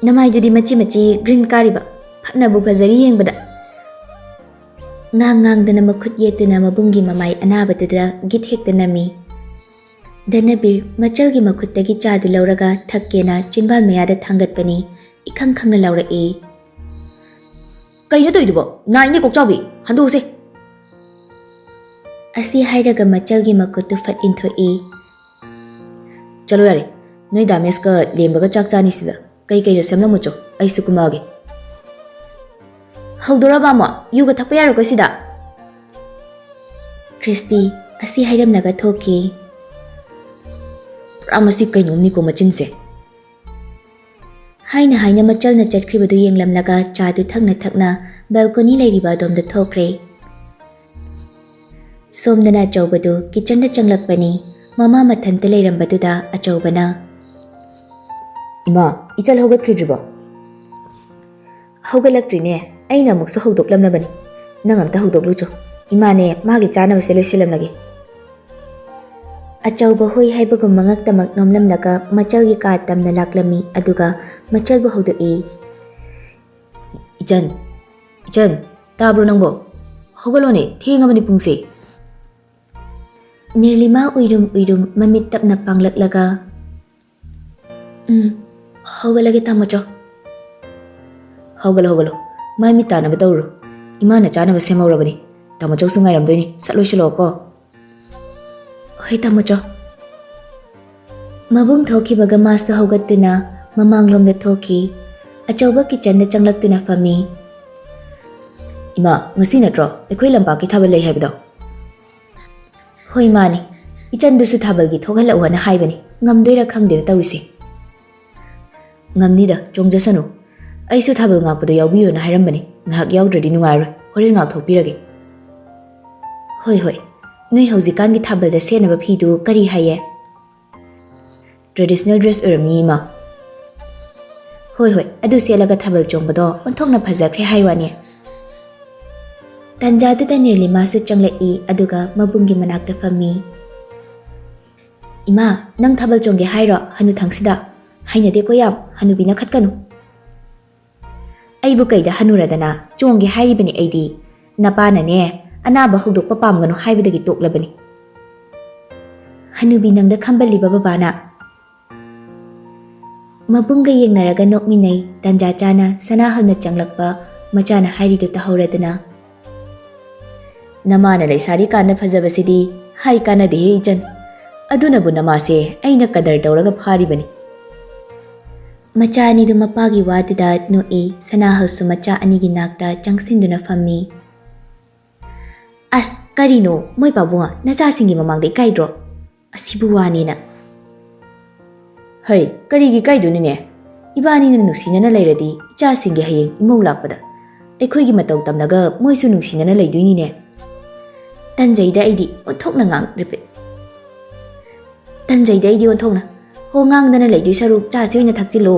ꯅꯃꯥꯏꯗꯨꯗꯤ ꯃꯆꯤ ꯃꯆꯤ ꯒ꯭ꯔꯤꯟ ꯀꯥꯔꯤꯕ, ꯐꯅꯕꯨ ꯐꯖꯔꯤ ꯌꯦꯡꯕꯗ꯫" ꯉꯥꯡ ꯉꯥꯡꯗꯅ ꯃꯈꯨꯠ ꯌꯦꯠꯇꯨꯅ ꯃꯕꯨꯡꯒꯤ ꯃꯃꯥꯏ ꯑꯅꯥꯕꯗꯨꯗ ꯒꯤꯠ ꯍꯦꯛꯇ ꯅꯝꯃꯤ꯫ ꯙꯅꯕꯤꯔ ꯃꯆꯜꯒꯤ ꯃꯈꯨꯠꯇꯒꯤ ꯆꯥꯗꯨ ꯂꯧꯔꯒ ꯊꯛꯀꯦꯅ ꯆꯤꯟꯕꯥꯜ ꯃꯌꯥꯗ ꯊꯥꯡꯒꯠꯄꯅꯤ, ꯏꯈꯪ ꯈꯪꯅ ꯂꯥꯎꯔꯛꯏ꯫ "ꯀꯩꯅꯣ ꯇꯧꯔꯤꯗꯨꯕꯣ? ꯅꯥꯏꯅꯦ ꯀꯣꯛꯆꯥꯎꯕꯤ, ꯍꯟꯗꯣꯛꯎꯁꯦ꯫" ꯑꯁꯤ ꯍꯥꯏꯔꯒ ꯃꯆꯜꯒꯤ ꯃꯈꯨꯠꯇꯨ ꯐꯠ ꯏꯟꯊꯣꯛꯏ꯫ "ꯆꯠꯂꯣ ꯌꯥꯔꯦ, ꯅꯣꯏ ꯗꯥꯃꯦꯁꯀ ꯂꯦꯝꯕꯒ ꯆꯥꯛ ꯆꯥꯅꯤ ꯁꯤꯗ꯫ ꯀꯩ ꯀꯩꯅꯣ ꯁꯦꯝꯂꯝꯃꯨꯆꯣ, ꯑꯩꯁꯨ ꯀꯨꯝꯃꯛꯑꯒꯦ꯫" "ꯍꯧꯗꯣꯔꯕ ꯑꯃꯨꯛ? ꯌꯨꯒ ꯊꯛꯄ ꯌꯥꯔꯣꯏꯀꯣ ꯁꯤꯗ꯫" ꯈ꯭ꯔꯤꯁꯇꯤ ꯑꯁꯤ ꯍꯥꯏꯔꯝꯂꯒ ꯊꯣꯛꯈꯤ꯫ "ꯄꯨꯔꯥ ꯃꯁꯤ ꯀꯩꯅꯣꯝꯅꯤꯀꯣ ꯃꯆꯤꯟꯁꯦ꯫" ꯍꯥꯏꯅ ꯍꯥꯏꯅ ꯃꯆꯜꯅ ꯆꯠꯈ꯭ꯔꯤꯕꯗꯨ ꯌꯦꯡꯂꯝꯂꯒ ꯆꯥꯗꯨ ꯊꯛꯅ ꯊꯛꯅ ꯕꯦꯜꯀꯣꯅꯤ ꯂꯩꯔꯤꯕ ꯑꯗꯣꯝꯗ ꯊꯣꯛꯈ꯭ꯔꯦ꯫ ꯁꯣꯝꯗꯅ ꯑꯆꯧꯕꯗꯨ ꯀꯤꯆꯟꯗ ꯆꯪꯂꯛꯄꯅꯤ꯫ ꯃꯃꯥ ꯃꯊꯟꯇ ꯂꯩꯔꯝꯕꯗꯨꯗ ꯑꯆꯧꯕꯅ, "ꯏꯃꯥ, ꯏꯆꯜ ꯍꯧꯒꯠꯈ꯭ꯔꯤꯗ꯭ꯔꯤꯕꯣ?" "ꯍꯧꯒꯠꯂꯛꯇ꯭ꯔꯤꯅꯦ, ꯑꯩꯅ ꯑꯃꯨꯛꯁꯨ ꯍꯧꯗꯣꯛꯂꯝꯂꯕꯅꯤ꯫ ꯅꯪ ꯑꯝꯇ ꯍꯧꯗꯣꯛꯂꯨꯆꯣ, ꯏꯃꯥꯅꯦ ꯃꯥꯒꯤ ꯆꯥꯅꯕꯁꯦ ꯂꯣꯏꯁꯤꯜꯂꯝꯂꯒꯦ꯫" ꯑꯆꯧꯕ ꯍꯣꯏ ꯍꯥꯏꯕꯒꯨꯝ ꯃꯉꯛꯇꯃꯛ ꯅꯣꯝꯂꯝꯂꯒ ꯃꯆꯜꯒꯤ ꯀꯥ ꯇꯝꯅ ꯂꯥꯛꯂꯝꯃꯤ, ꯑꯗꯨꯒ ꯃꯆꯜꯕꯨ ꯍꯧꯗꯣꯛꯏ꯫ "ꯏꯆꯟ, ꯏꯆꯟ, ꯇꯥꯕ꯭ꯔꯣ ꯅꯪꯕꯣ? ꯍꯧꯒꯠꯂꯣꯅꯦ, ꯊꯦꯡꯉꯕꯅꯤ ꯄꯨꯡꯁꯦ꯫" ꯅꯤꯔꯂꯤꯃꯥ ꯎꯏꯔꯨꯝ ꯎꯏꯔꯨꯝ ꯃꯃꯤꯠ ꯇꯞꯅ ꯄꯥꯡꯂꯛꯂꯒ, "ꯎꯝ, ꯍꯧꯒꯠꯂꯒꯦ ꯇꯥꯃꯣꯆꯧ꯫" "ꯍꯧꯒꯠꯂꯣ, ꯍꯧꯒꯠꯂꯣ, ꯃꯥꯏ ꯃꯤꯠ ꯇꯥꯅꯕ ꯇꯧꯔꯨꯔꯣ꯫ ꯏꯃꯥꯅ ꯆꯥꯅꯕ ꯁꯦꯝꯍꯧꯔꯕꯅꯤ, ꯇꯥꯃꯣꯆꯧꯁꯨ ꯉꯥꯏꯔꯝꯗꯣꯏꯅꯤ, ꯁꯠ ꯂꯣꯏꯁꯤꯜꯂꯛꯑꯣꯀꯣ꯫" "ꯍꯣꯏ ꯇꯥꯃꯣꯆꯧ꯫" ꯃꯕꯨꯡ ꯊꯣꯛꯈꯤꯕꯒ ꯃꯥꯁꯨ ꯍꯧꯒꯠꯇꯨꯅ ꯃꯃꯥꯡꯂꯣꯝꯗ ꯊꯣꯛꯈꯤ꯫ ꯑꯆꯧꯕ ꯀꯤꯆꯟꯗ ꯆꯪꯂꯛꯇꯨꯅ ꯐꯝꯃꯤ꯫ "ꯏꯃꯥ, ꯉꯁꯤ ꯅꯠꯇ꯭ꯔꯣ ꯑꯩꯈꯣꯏ ꯂꯝꯄꯥꯛꯀꯤ ꯊꯥꯕꯜ ꯂꯩ ꯍꯥꯏꯕꯗꯣ?" "ꯍꯣꯏ, ꯃꯥꯅꯤ꯫ ꯏꯆꯟꯗꯨꯁꯨ ꯊꯥꯕꯜꯒꯤ ꯊꯣꯛꯍꯜꯂꯛꯎ ꯍꯥꯏꯅ ꯍꯥꯏꯕꯅꯤ꯫ ꯉꯝꯗꯣꯏꯔꯥ ꯈꯪꯗꯦꯗ ꯇꯧꯔꯤꯁꯦ꯫" "ꯉꯝꯅꯤꯗ, ꯆꯣꯡꯖꯁꯅꯨ꯫ ꯑꯩꯁꯨ ꯊꯥꯕꯜ ꯉꯥꯛꯄꯗꯣ ꯌꯥꯎꯕꯤꯌꯣꯅ ꯍꯥꯏꯔꯝꯕꯅꯤ꯫ ꯉꯥꯏꯍꯥꯛ ꯌꯥꯎꯗ꯭ꯔꯗꯤ ꯅꯨꯡꯉꯥꯏꯔꯣꯏ꯫ ꯍꯣꯔꯦꯟ ꯉꯥꯛꯊꯣꯛꯄꯤꯔꯒꯦ꯫" "ꯍꯣꯏ, ꯍꯣꯏ꯫ ꯅꯣꯏ ꯍꯧꯖꯤꯛꯀꯥꯟꯒꯤ ꯊꯥꯕꯜꯗ ꯁꯦꯠꯅꯕ ꯐꯤꯗꯨ ꯀꯔꯤ ꯍꯥꯏꯌꯦ?" "ꯇ꯭ꯔꯦꯗꯤꯁꯅꯦꯜ ꯗ꯭ꯔꯦꯁ ꯑꯣꯏꯔꯝꯅꯤ, ꯏꯃꯥ꯫" "ꯍꯣꯏ, ꯍꯣꯏ, ꯑꯗꯨ ꯁꯦꯠꯂꯒ ꯊꯥꯕꯜ ꯆꯣꯡꯕꯗꯣ ꯑꯣꯟꯊꯣꯛꯅ ꯐꯖꯈ꯭ꯔꯦ ꯍꯥꯏ ꯋꯥꯅꯤ꯫" ꯇꯟꯖꯥꯗꯨꯗ ꯅꯤꯔꯂꯤꯃꯥꯁꯨ ꯆꯪꯂꯛꯏ, ꯑꯗꯨꯒ ꯃꯕꯨꯡꯒꯤ ꯃꯅꯥꯛꯇ ꯐꯝꯃꯤ꯫ "ꯏꯃꯥ, ꯅꯪ ꯊꯥꯕꯜ ꯆꯣꯡꯒꯦ ꯍꯥꯏꯔꯣ ꯍꯅꯨꯊꯪꯁꯤꯗ? ꯍꯩꯅꯗꯦꯀꯣ ꯌꯥꯝ, ꯍꯅꯨꯕꯤꯅ ꯈꯠꯀꯅꯨ꯫" "ꯑꯩꯕꯨ ꯀꯩꯗ ꯍꯅꯨꯔꯗꯅ? ꯆꯣꯡꯒꯦ ꯍꯥꯏꯔꯤꯕꯅꯤ ꯑꯩꯗꯤ꯫ ꯅꯄꯥꯅꯅꯦ, ꯑꯅꯥꯕ ꯍꯧꯗꯣꯛꯄ ꯄꯥꯝꯒꯅꯨ ꯍꯥꯏꯕꯗꯒꯤ ꯇꯣꯛꯂꯕꯅꯤ꯫" "ꯍꯅꯨꯕꯤ ꯅꯪꯗ ꯈꯝꯕꯜꯂꯤꯕ ꯕꯕꯥꯅ?" ꯃꯕꯨꯡꯒ ꯌꯦꯡꯅꯔꯒ ꯅꯣꯛꯃꯤꯟꯅꯩ꯫ ꯇꯟꯖꯥ ꯆꯥꯅ ꯁꯅꯥꯍꯜꯅ ꯆꯪꯂꯛꯄ ꯃꯆꯥꯅ ꯍꯥꯏꯔꯤꯗꯨ ꯇꯥꯍꯧꯔꯗꯨꯅ, "ꯅꯃꯥꯅ ꯂꯩꯁꯥꯔꯤꯀꯥꯟꯗ ꯐꯖꯕꯁꯤꯗꯤ ꯍꯥꯏ ꯀꯥꯟꯅꯗꯦꯍꯦ ꯏꯆꯟ꯫ ꯑꯗꯨꯅꯕꯨ ꯅꯃꯥꯁꯦ ꯑꯩꯅ ꯀꯗꯔ ꯇꯧꯔꯒ ꯐꯥꯔꯤꯕꯅꯤ꯫" ꯃꯆꯥ ꯑꯅꯤꯗꯨ ꯃꯄꯥꯒꯤ ꯋꯥꯗꯨꯗ ꯅꯣꯛꯏ꯫ ꯁꯅꯥꯍꯜꯁꯨ ꯃꯆꯥ ꯑꯅꯤꯒꯤ ꯅꯥꯛꯇ ꯆꯪꯁꯤꯟꯗꯨꯅ ꯐꯝꯃꯤ꯫ "ꯑꯁ, ꯀꯔꯤꯅꯣ, ꯃꯣꯏ ꯄꯥꯕꯨꯡ, ꯅꯆꯥꯁꯤꯡꯒꯤ ꯃꯃꯥꯡꯗ ꯏꯀꯥꯏꯗ꯭ꯔꯣ? ꯑꯁꯤꯕꯨ ꯋꯥꯅꯦꯅ꯫" "ꯍꯩ, ꯀꯔꯤꯒꯤ ꯏꯀꯥꯏꯗꯣꯏꯅꯣꯅꯦ? ꯏꯕꯥꯅꯤꯅ ꯅꯨꯡꯁꯤꯅꯅ ꯂꯩꯔꯗꯤ ꯏꯆꯥꯁꯤꯡꯒꯤ ꯍꯌꯦꯡ ꯏꯃꯧ ꯂꯥꯛꯄꯗ ꯑꯩꯈꯣꯏꯒꯤ ꯃꯇꯧ ꯇꯝꯂꯒ ꯃꯣꯏꯁꯨ ꯅꯨꯡꯁꯤꯅꯅ ꯂꯩꯗꯣꯏꯅꯤꯅꯦ꯫" "ꯇꯟꯖꯩꯗ ꯑꯩꯗꯤ ꯑꯣꯟꯊꯣꯛꯅ ꯉꯥꯡ-, ꯔꯤꯄꯤꯠ꯫ ꯇꯟꯖꯩꯗ ꯑꯩꯗꯤ ꯑꯣꯟꯊꯣꯛꯅ꯫ ꯍꯣ, ꯉꯥꯡꯗꯅ ꯂꯩꯗꯣꯏ ꯁꯔꯨꯛ ꯆꯥꯁꯤ ꯑꯣꯏꯅ ꯊꯛꯆꯤꯜꯂꯣ꯫"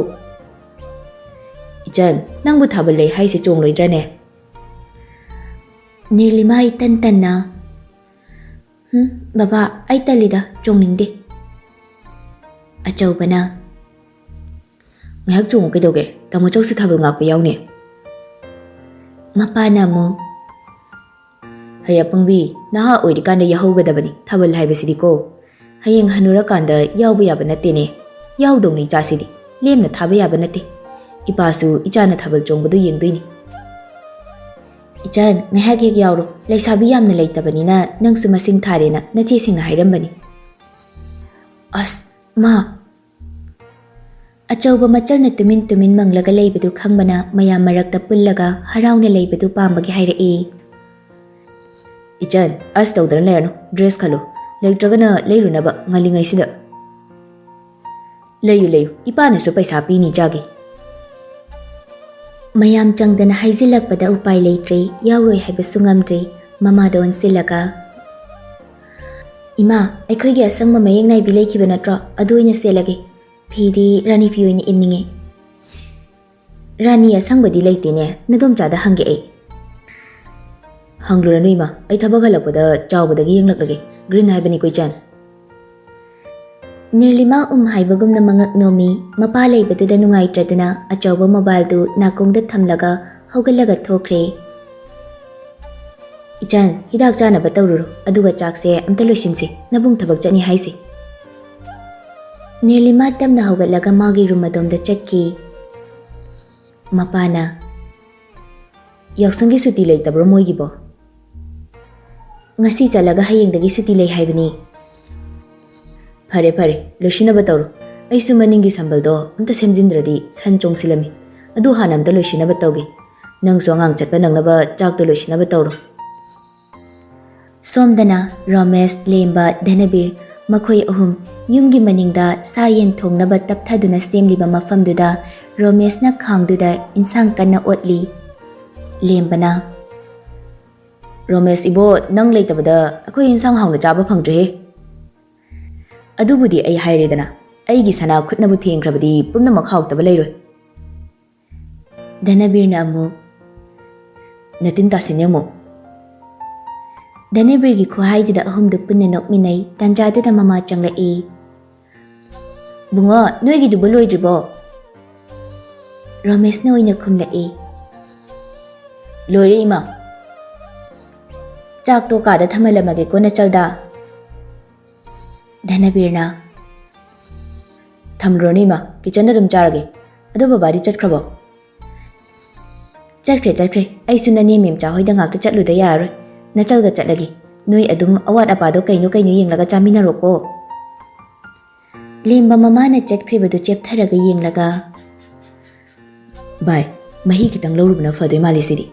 "ꯏꯆꯟ, ꯅꯪꯕꯨ ꯊꯥꯕꯜ ꯂꯩ ꯍꯥꯏꯁꯦ ꯆꯣꯡꯂꯣꯏꯗ꯭ꯔꯅꯦ?" ꯅꯤꯔꯂꯤꯃꯥ ꯏꯇꯟ ꯇꯟꯅ, "ꯍꯨꯝ, ꯕꯕꯥ, ꯑꯩ ꯇꯜꯂꯤꯗ, ꯆꯣꯡꯅꯤꯡꯗꯦ꯫" ꯑꯆꯧꯕꯅ, "ꯉꯥꯏꯍꯥꯛ ꯆꯣꯡꯉꯨ ꯀꯩꯗꯧꯒꯦ? ꯇꯥꯃꯣ ꯆꯧꯁꯨ ꯊꯥꯕꯜ ꯉꯥꯛꯄ ꯌꯥꯎꯅꯤ꯫" ꯃꯄꯥꯅ ꯑꯃꯨꯛ, "ꯍꯩ ꯑꯄꯪꯕꯤ, ꯅꯍꯥ ꯑꯣꯏꯔꯤꯀꯥꯟꯗ ꯌꯥꯍꯧꯒꯗꯕꯅꯤ ꯊꯥꯕꯜ ꯍꯥꯏꯕꯁꯤꯗꯤꯀꯣ꯫ ꯍꯌꯦꯡ ꯍꯅꯨꯔꯀꯥꯟꯗ ꯌꯥꯎꯕ ꯌꯥꯕ ꯅꯠꯇꯦꯅꯦ꯫ ꯌꯥꯎꯗꯧꯅꯤ ꯏꯆꯥꯁꯤꯗꯤ꯫ ꯂꯦꯝꯅ ꯊꯥꯕ ꯌꯥꯕ ꯅꯠꯇꯦ꯫ ꯏꯄꯥꯁꯨ ꯏꯆꯥꯅ ꯊꯥꯕꯜ ꯆꯣꯡꯕꯗꯨ ꯌꯦꯡꯗꯣꯏꯅꯤ꯫" "ꯏꯆꯟ, ꯉꯥꯏꯍꯥꯛ ꯍꯦꯛ ꯌꯥꯎꯔꯣ꯫ ꯂꯩꯁꯥꯕꯤ ꯌꯥꯝꯅ ꯂꯩꯇꯕꯅꯤꯅ ꯅꯪꯁꯨ ꯃꯁꯤꯡ ꯊꯥꯔꯦꯅ ꯅꯆꯦꯁꯤꯡꯅ ꯍꯥꯏꯔꯝꯕꯅꯤ꯫" "ꯑꯁ, "ꯃꯥ!" ꯑꯆꯧꯕ ꯃꯆꯜꯅ ꯇꯨꯃꯤꯟ ꯇꯨꯃꯤꯟ ꯃꯪꯂꯒ ꯂꯩꯕꯗꯨ ꯈꯪꯕꯅ ꯃꯌꯥꯝ ꯃꯔꯛꯇ ꯄꯨꯜꯂꯒ ꯍꯔꯥꯎꯅ ꯂꯩꯕꯗꯨ ꯄꯥꯝꯕꯒꯤ ꯍꯥꯏꯔꯛꯏ꯫ "ꯏꯆꯟ, ꯑꯁ ꯇꯧꯗꯅ ꯂꯩꯔꯅꯨ, ꯗ꯭ꯔꯦꯁ ꯈꯜꯂꯨ, ꯂꯩꯇ꯭ꯔꯒꯅ ꯂꯩꯔꯨꯅꯕ ꯉꯜꯂꯤꯉꯩꯁꯤꯗ꯫ ꯂꯩꯌꯨ ꯂꯩꯌꯨ, ꯏꯄꯥꯅꯁꯨ ꯄꯩꯁꯥ ꯄꯤꯅꯤ, ꯆꯥꯒꯦ꯫" ꯃꯌꯥꯝ ꯆꯪꯗꯅ ꯍꯥꯏꯖꯤꯜꯂꯛꯄꯗ ꯎꯄꯥꯏ ꯂꯩꯇ꯭ꯔꯦ, ꯌꯥꯎꯔꯣꯏ ꯍꯥꯏꯕꯁꯨ ꯉꯝꯗ꯭ꯔꯦ꯫ ꯃꯃꯥꯗ ꯑꯣꯟꯁꯤꯜꯂꯒ, "ꯏꯃꯥ, ꯑꯩꯈꯣꯏꯒꯤ ꯑꯁꯪꯕ ꯃꯌꯦꯛ ꯅꯥꯏꯕꯤ ꯂꯩꯈꯤꯕ ꯅꯠꯇ꯭ꯔꯣ? ꯑꯗꯨ ꯑꯣꯏꯅ ꯁꯦꯠꯂꯒꯦ꯫ ꯐꯤꯗꯤ ꯔꯥꯅꯤ ꯐꯤ ꯑꯣꯏꯅ ꯏꯟꯅꯤꯡꯉꯦ꯫" "ꯔꯥꯅꯤ ꯑꯁꯪꯕꯗꯤ ꯂꯩꯇꯦꯅꯦ, ꯅꯗꯣꯝꯆꯥꯗ ꯍꯪꯒꯦ ꯑꯩ꯫" "ꯍꯪꯂꯨꯔꯅꯨ ꯏꯃꯥ, ꯑꯩ ꯊꯕꯛ ꯍꯜꯂꯛꯄꯗ ꯆꯥꯎꯕꯗꯒꯤ ꯌꯦꯡꯂꯛꯂꯒꯦ꯫ ꯒ꯭ꯔꯤꯟ ꯍꯥꯏꯕꯅꯤꯀꯣ, ꯏꯆꯟ꯫" ꯅꯤꯔꯂꯤꯃꯥ ꯎꯝ ꯍꯥꯏꯕꯒꯨꯝꯅ ꯃꯉꯛ ꯅꯣꯝꯃꯤ꯫ ꯃꯄꯥ ꯂꯩꯕꯗꯨꯗ ꯅꯨꯡꯉꯥꯏꯇ꯭ꯔꯗꯨꯅ ꯑꯆꯧꯕ ꯃꯣꯕꯥꯏꯜꯗꯨ ꯅꯥꯀꯣꯡꯗ ꯊꯝꯂꯒ ꯍꯧꯒꯠꯂꯒ ꯊꯣꯛꯈ꯭ꯔꯦ꯫ "ꯏꯆꯟ, ꯍꯤꯗꯥꯛ ꯆꯥꯅꯕ ꯇꯧꯔꯨꯔꯣ, ꯑꯗꯨꯒ ꯆꯥꯛꯁꯦ ꯑꯝꯇ ꯂꯣꯏꯁꯤꯟꯁꯤ, ꯅꯕꯨꯡ ꯊꯕꯛ ꯆꯠꯅꯤ ꯍꯥꯏꯁꯦ꯫" ꯅꯤꯔꯂꯤꯃꯥ ꯇꯞꯅ ꯍꯧꯒꯠꯂꯒ ꯃꯥꯒꯤ ꯔꯨꯝ ꯑꯗꯣꯝꯗ ꯆꯠꯈꯤ꯫ ꯃꯄꯥꯅ, "ꯌꯥꯎꯁꯪꯒꯤ ꯁꯨꯇꯤ ꯂꯩꯇꯕ꯭ꯔꯣ ꯃꯣꯏꯒꯤꯕꯣ?" "ꯉꯁꯤ ꯆꯠꯂꯒ ꯍꯌꯦꯡꯗꯒꯤ ꯁꯨꯇꯤ ꯂꯩ ꯍꯥꯏꯕꯅꯤ꯫" "ꯐꯔꯦ ꯐꯔꯦ, ꯂꯣꯏꯁꯤꯟꯅꯕ ꯇꯧꯔꯣ꯫ ꯑꯩꯁꯨ ꯃꯅꯤꯡꯒꯤ ꯁꯝꯕꯜꯗꯣ ꯑꯝꯇ ꯁꯦꯝꯖꯤꯟꯗ꯭ꯔꯗꯤ ꯁꯟ ꯆꯣꯡꯁꯤꯜꯂꯝꯃꯤ꯫ ꯑꯗꯨ ꯍꯥꯟꯅ ꯑꯝꯇ ꯂꯣꯏꯁꯤꯟꯅꯕ ꯇꯧꯒꯦ꯫ ꯅꯪꯁꯨ ꯑꯉꯥꯡ ꯆꯠꯄ ꯅꯪꯅꯕ ꯆꯥꯛꯇꯣ ꯂꯣꯏꯁꯤꯟꯅꯕ ꯇꯧꯔꯣ꯫" ꯁꯣꯝꯗꯅ ꯔꯣꯃꯦꯁ, ꯂꯦꯝꯕ, ꯙꯅꯕꯤꯔ, ꯃꯈꯣꯏ ꯑꯍꯨꯝ ꯌꯨꯝꯒꯤ ꯃꯅꯤꯡꯗ ꯁꯥ ꯌꯦꯟ ꯊꯣꯡꯅꯕ ꯇꯞꯊꯗꯨꯅ ꯁꯦꯝꯂꯤꯕ ꯃꯐꯝꯗꯨꯗ ꯔꯣꯃꯦꯁꯅ ꯈꯥꯡꯗꯨꯗ ꯏꯟꯁꯥꯡ ꯀꯟꯅ ꯑꯣꯠꯂꯤ꯫ ꯂꯦꯝꯕꯅ, "ꯔꯣꯃꯦꯁ ꯏꯕꯣ, ꯅꯪ ꯂꯩꯇꯕꯗ ꯑꯩꯈꯣꯏ ꯏꯟꯁꯥꯡ ꯍꯥꯎꯅ ꯆꯥꯕ ꯐꯪꯗ꯭ꯔꯦꯍꯦ꯫" "ꯑꯗꯨꯕꯨꯗꯤ ꯑꯩ ꯍꯥꯏꯔꯦꯗꯅ, ꯑꯩꯒꯤ ꯁꯅꯥ ꯈꯨꯠꯅꯕꯨ ꯊꯦꯡꯈ꯭ꯔꯕꯗꯤ ꯄꯨꯝꯅꯃꯛ ꯍꯥꯎꯇꯕ ꯂꯩꯔꯣꯏ꯫" ꯙꯅꯕꯤꯔꯅ ꯑꯃꯨꯛ, "ꯅꯇꯤꯟ ꯇꯥꯁꯤꯟꯅꯦ ꯑꯃꯨꯛ꯫" ꯙꯅꯕꯤꯔꯒꯤ ꯈꯨꯍꯥꯏꯗꯨꯗ ꯑꯍꯨꯝꯗꯨ ꯄꯨꯟꯅ ꯅꯣꯛꯃꯤꯟꯅꯩ꯫ ꯇꯥꯟꯖꯥꯗꯨꯗ ꯃꯃꯥ ꯆꯪꯂꯛꯏ꯫ "ꯕꯨꯡꯉꯣ, ꯅꯣꯏꯒꯤꯗꯨꯕꯨ ꯂꯣꯏꯗ꯭ꯔꯤꯕꯣ?" ꯔꯣꯃꯦꯁꯅ ꯑꯣꯏꯅ ꯈꯨꯝꯂꯛꯏ꯫ "ꯂꯣꯏꯔꯦ ꯏꯃꯥ꯫ ꯆꯥꯛꯇꯣ ꯀꯥꯗ ꯊꯝꯍꯜꯂꯝꯃꯒꯦꯀꯣ ꯅꯆꯜꯗ꯫" ꯙꯅꯕꯤꯔꯅ, "ꯊꯝꯂꯨꯔꯅꯨ ꯏꯃꯥ, ꯀꯤꯆꯟꯗ ꯑꯗꯨꯝ ꯆꯥꯔꯒꯦ꯫ ꯑꯗꯣ ꯕꯕꯥꯗꯤ ꯆꯠꯈ꯭ꯔꯕꯣ?" "ꯆꯠꯈ꯭ꯔꯦ, ꯆꯠꯈ꯭ꯔꯦ꯫ ꯑꯩꯁꯨ ꯅꯅꯦ ꯃꯦꯝꯆꯥ ꯍꯣꯏꯗ ꯉꯥꯛꯇ ꯆꯠꯂꯨꯗ ꯌꯥꯔꯔꯣꯏ꯫ ꯅꯆꯜꯒ ꯆꯠꯂꯒꯦ꯫ ꯅꯣꯏ ꯑꯗꯨꯝ ꯑꯋꯥꯠ ꯑꯄꯥꯗꯣ ꯀꯩꯅꯣ ꯀꯩꯅꯣ ꯌꯦꯡꯂꯒ ꯆꯥꯃꯤꯟꯅꯔꯣꯀꯣ꯫" ꯂꯦꯝꯕ ꯃꯃꯥꯅ ꯆꯠꯈ꯭ꯔꯤꯕꯗꯨ ꯆꯦꯞꯊꯔꯒ ꯌꯦꯡꯂꯒ, "ꯚꯥꯏ, ꯃꯍꯤ ꯈꯤꯇꯪ ꯂꯧꯔꯨꯕꯅ ꯐꯗꯣꯏ ꯃꯥꯜꯂꯤ ꯁꯤꯗꯤ꯫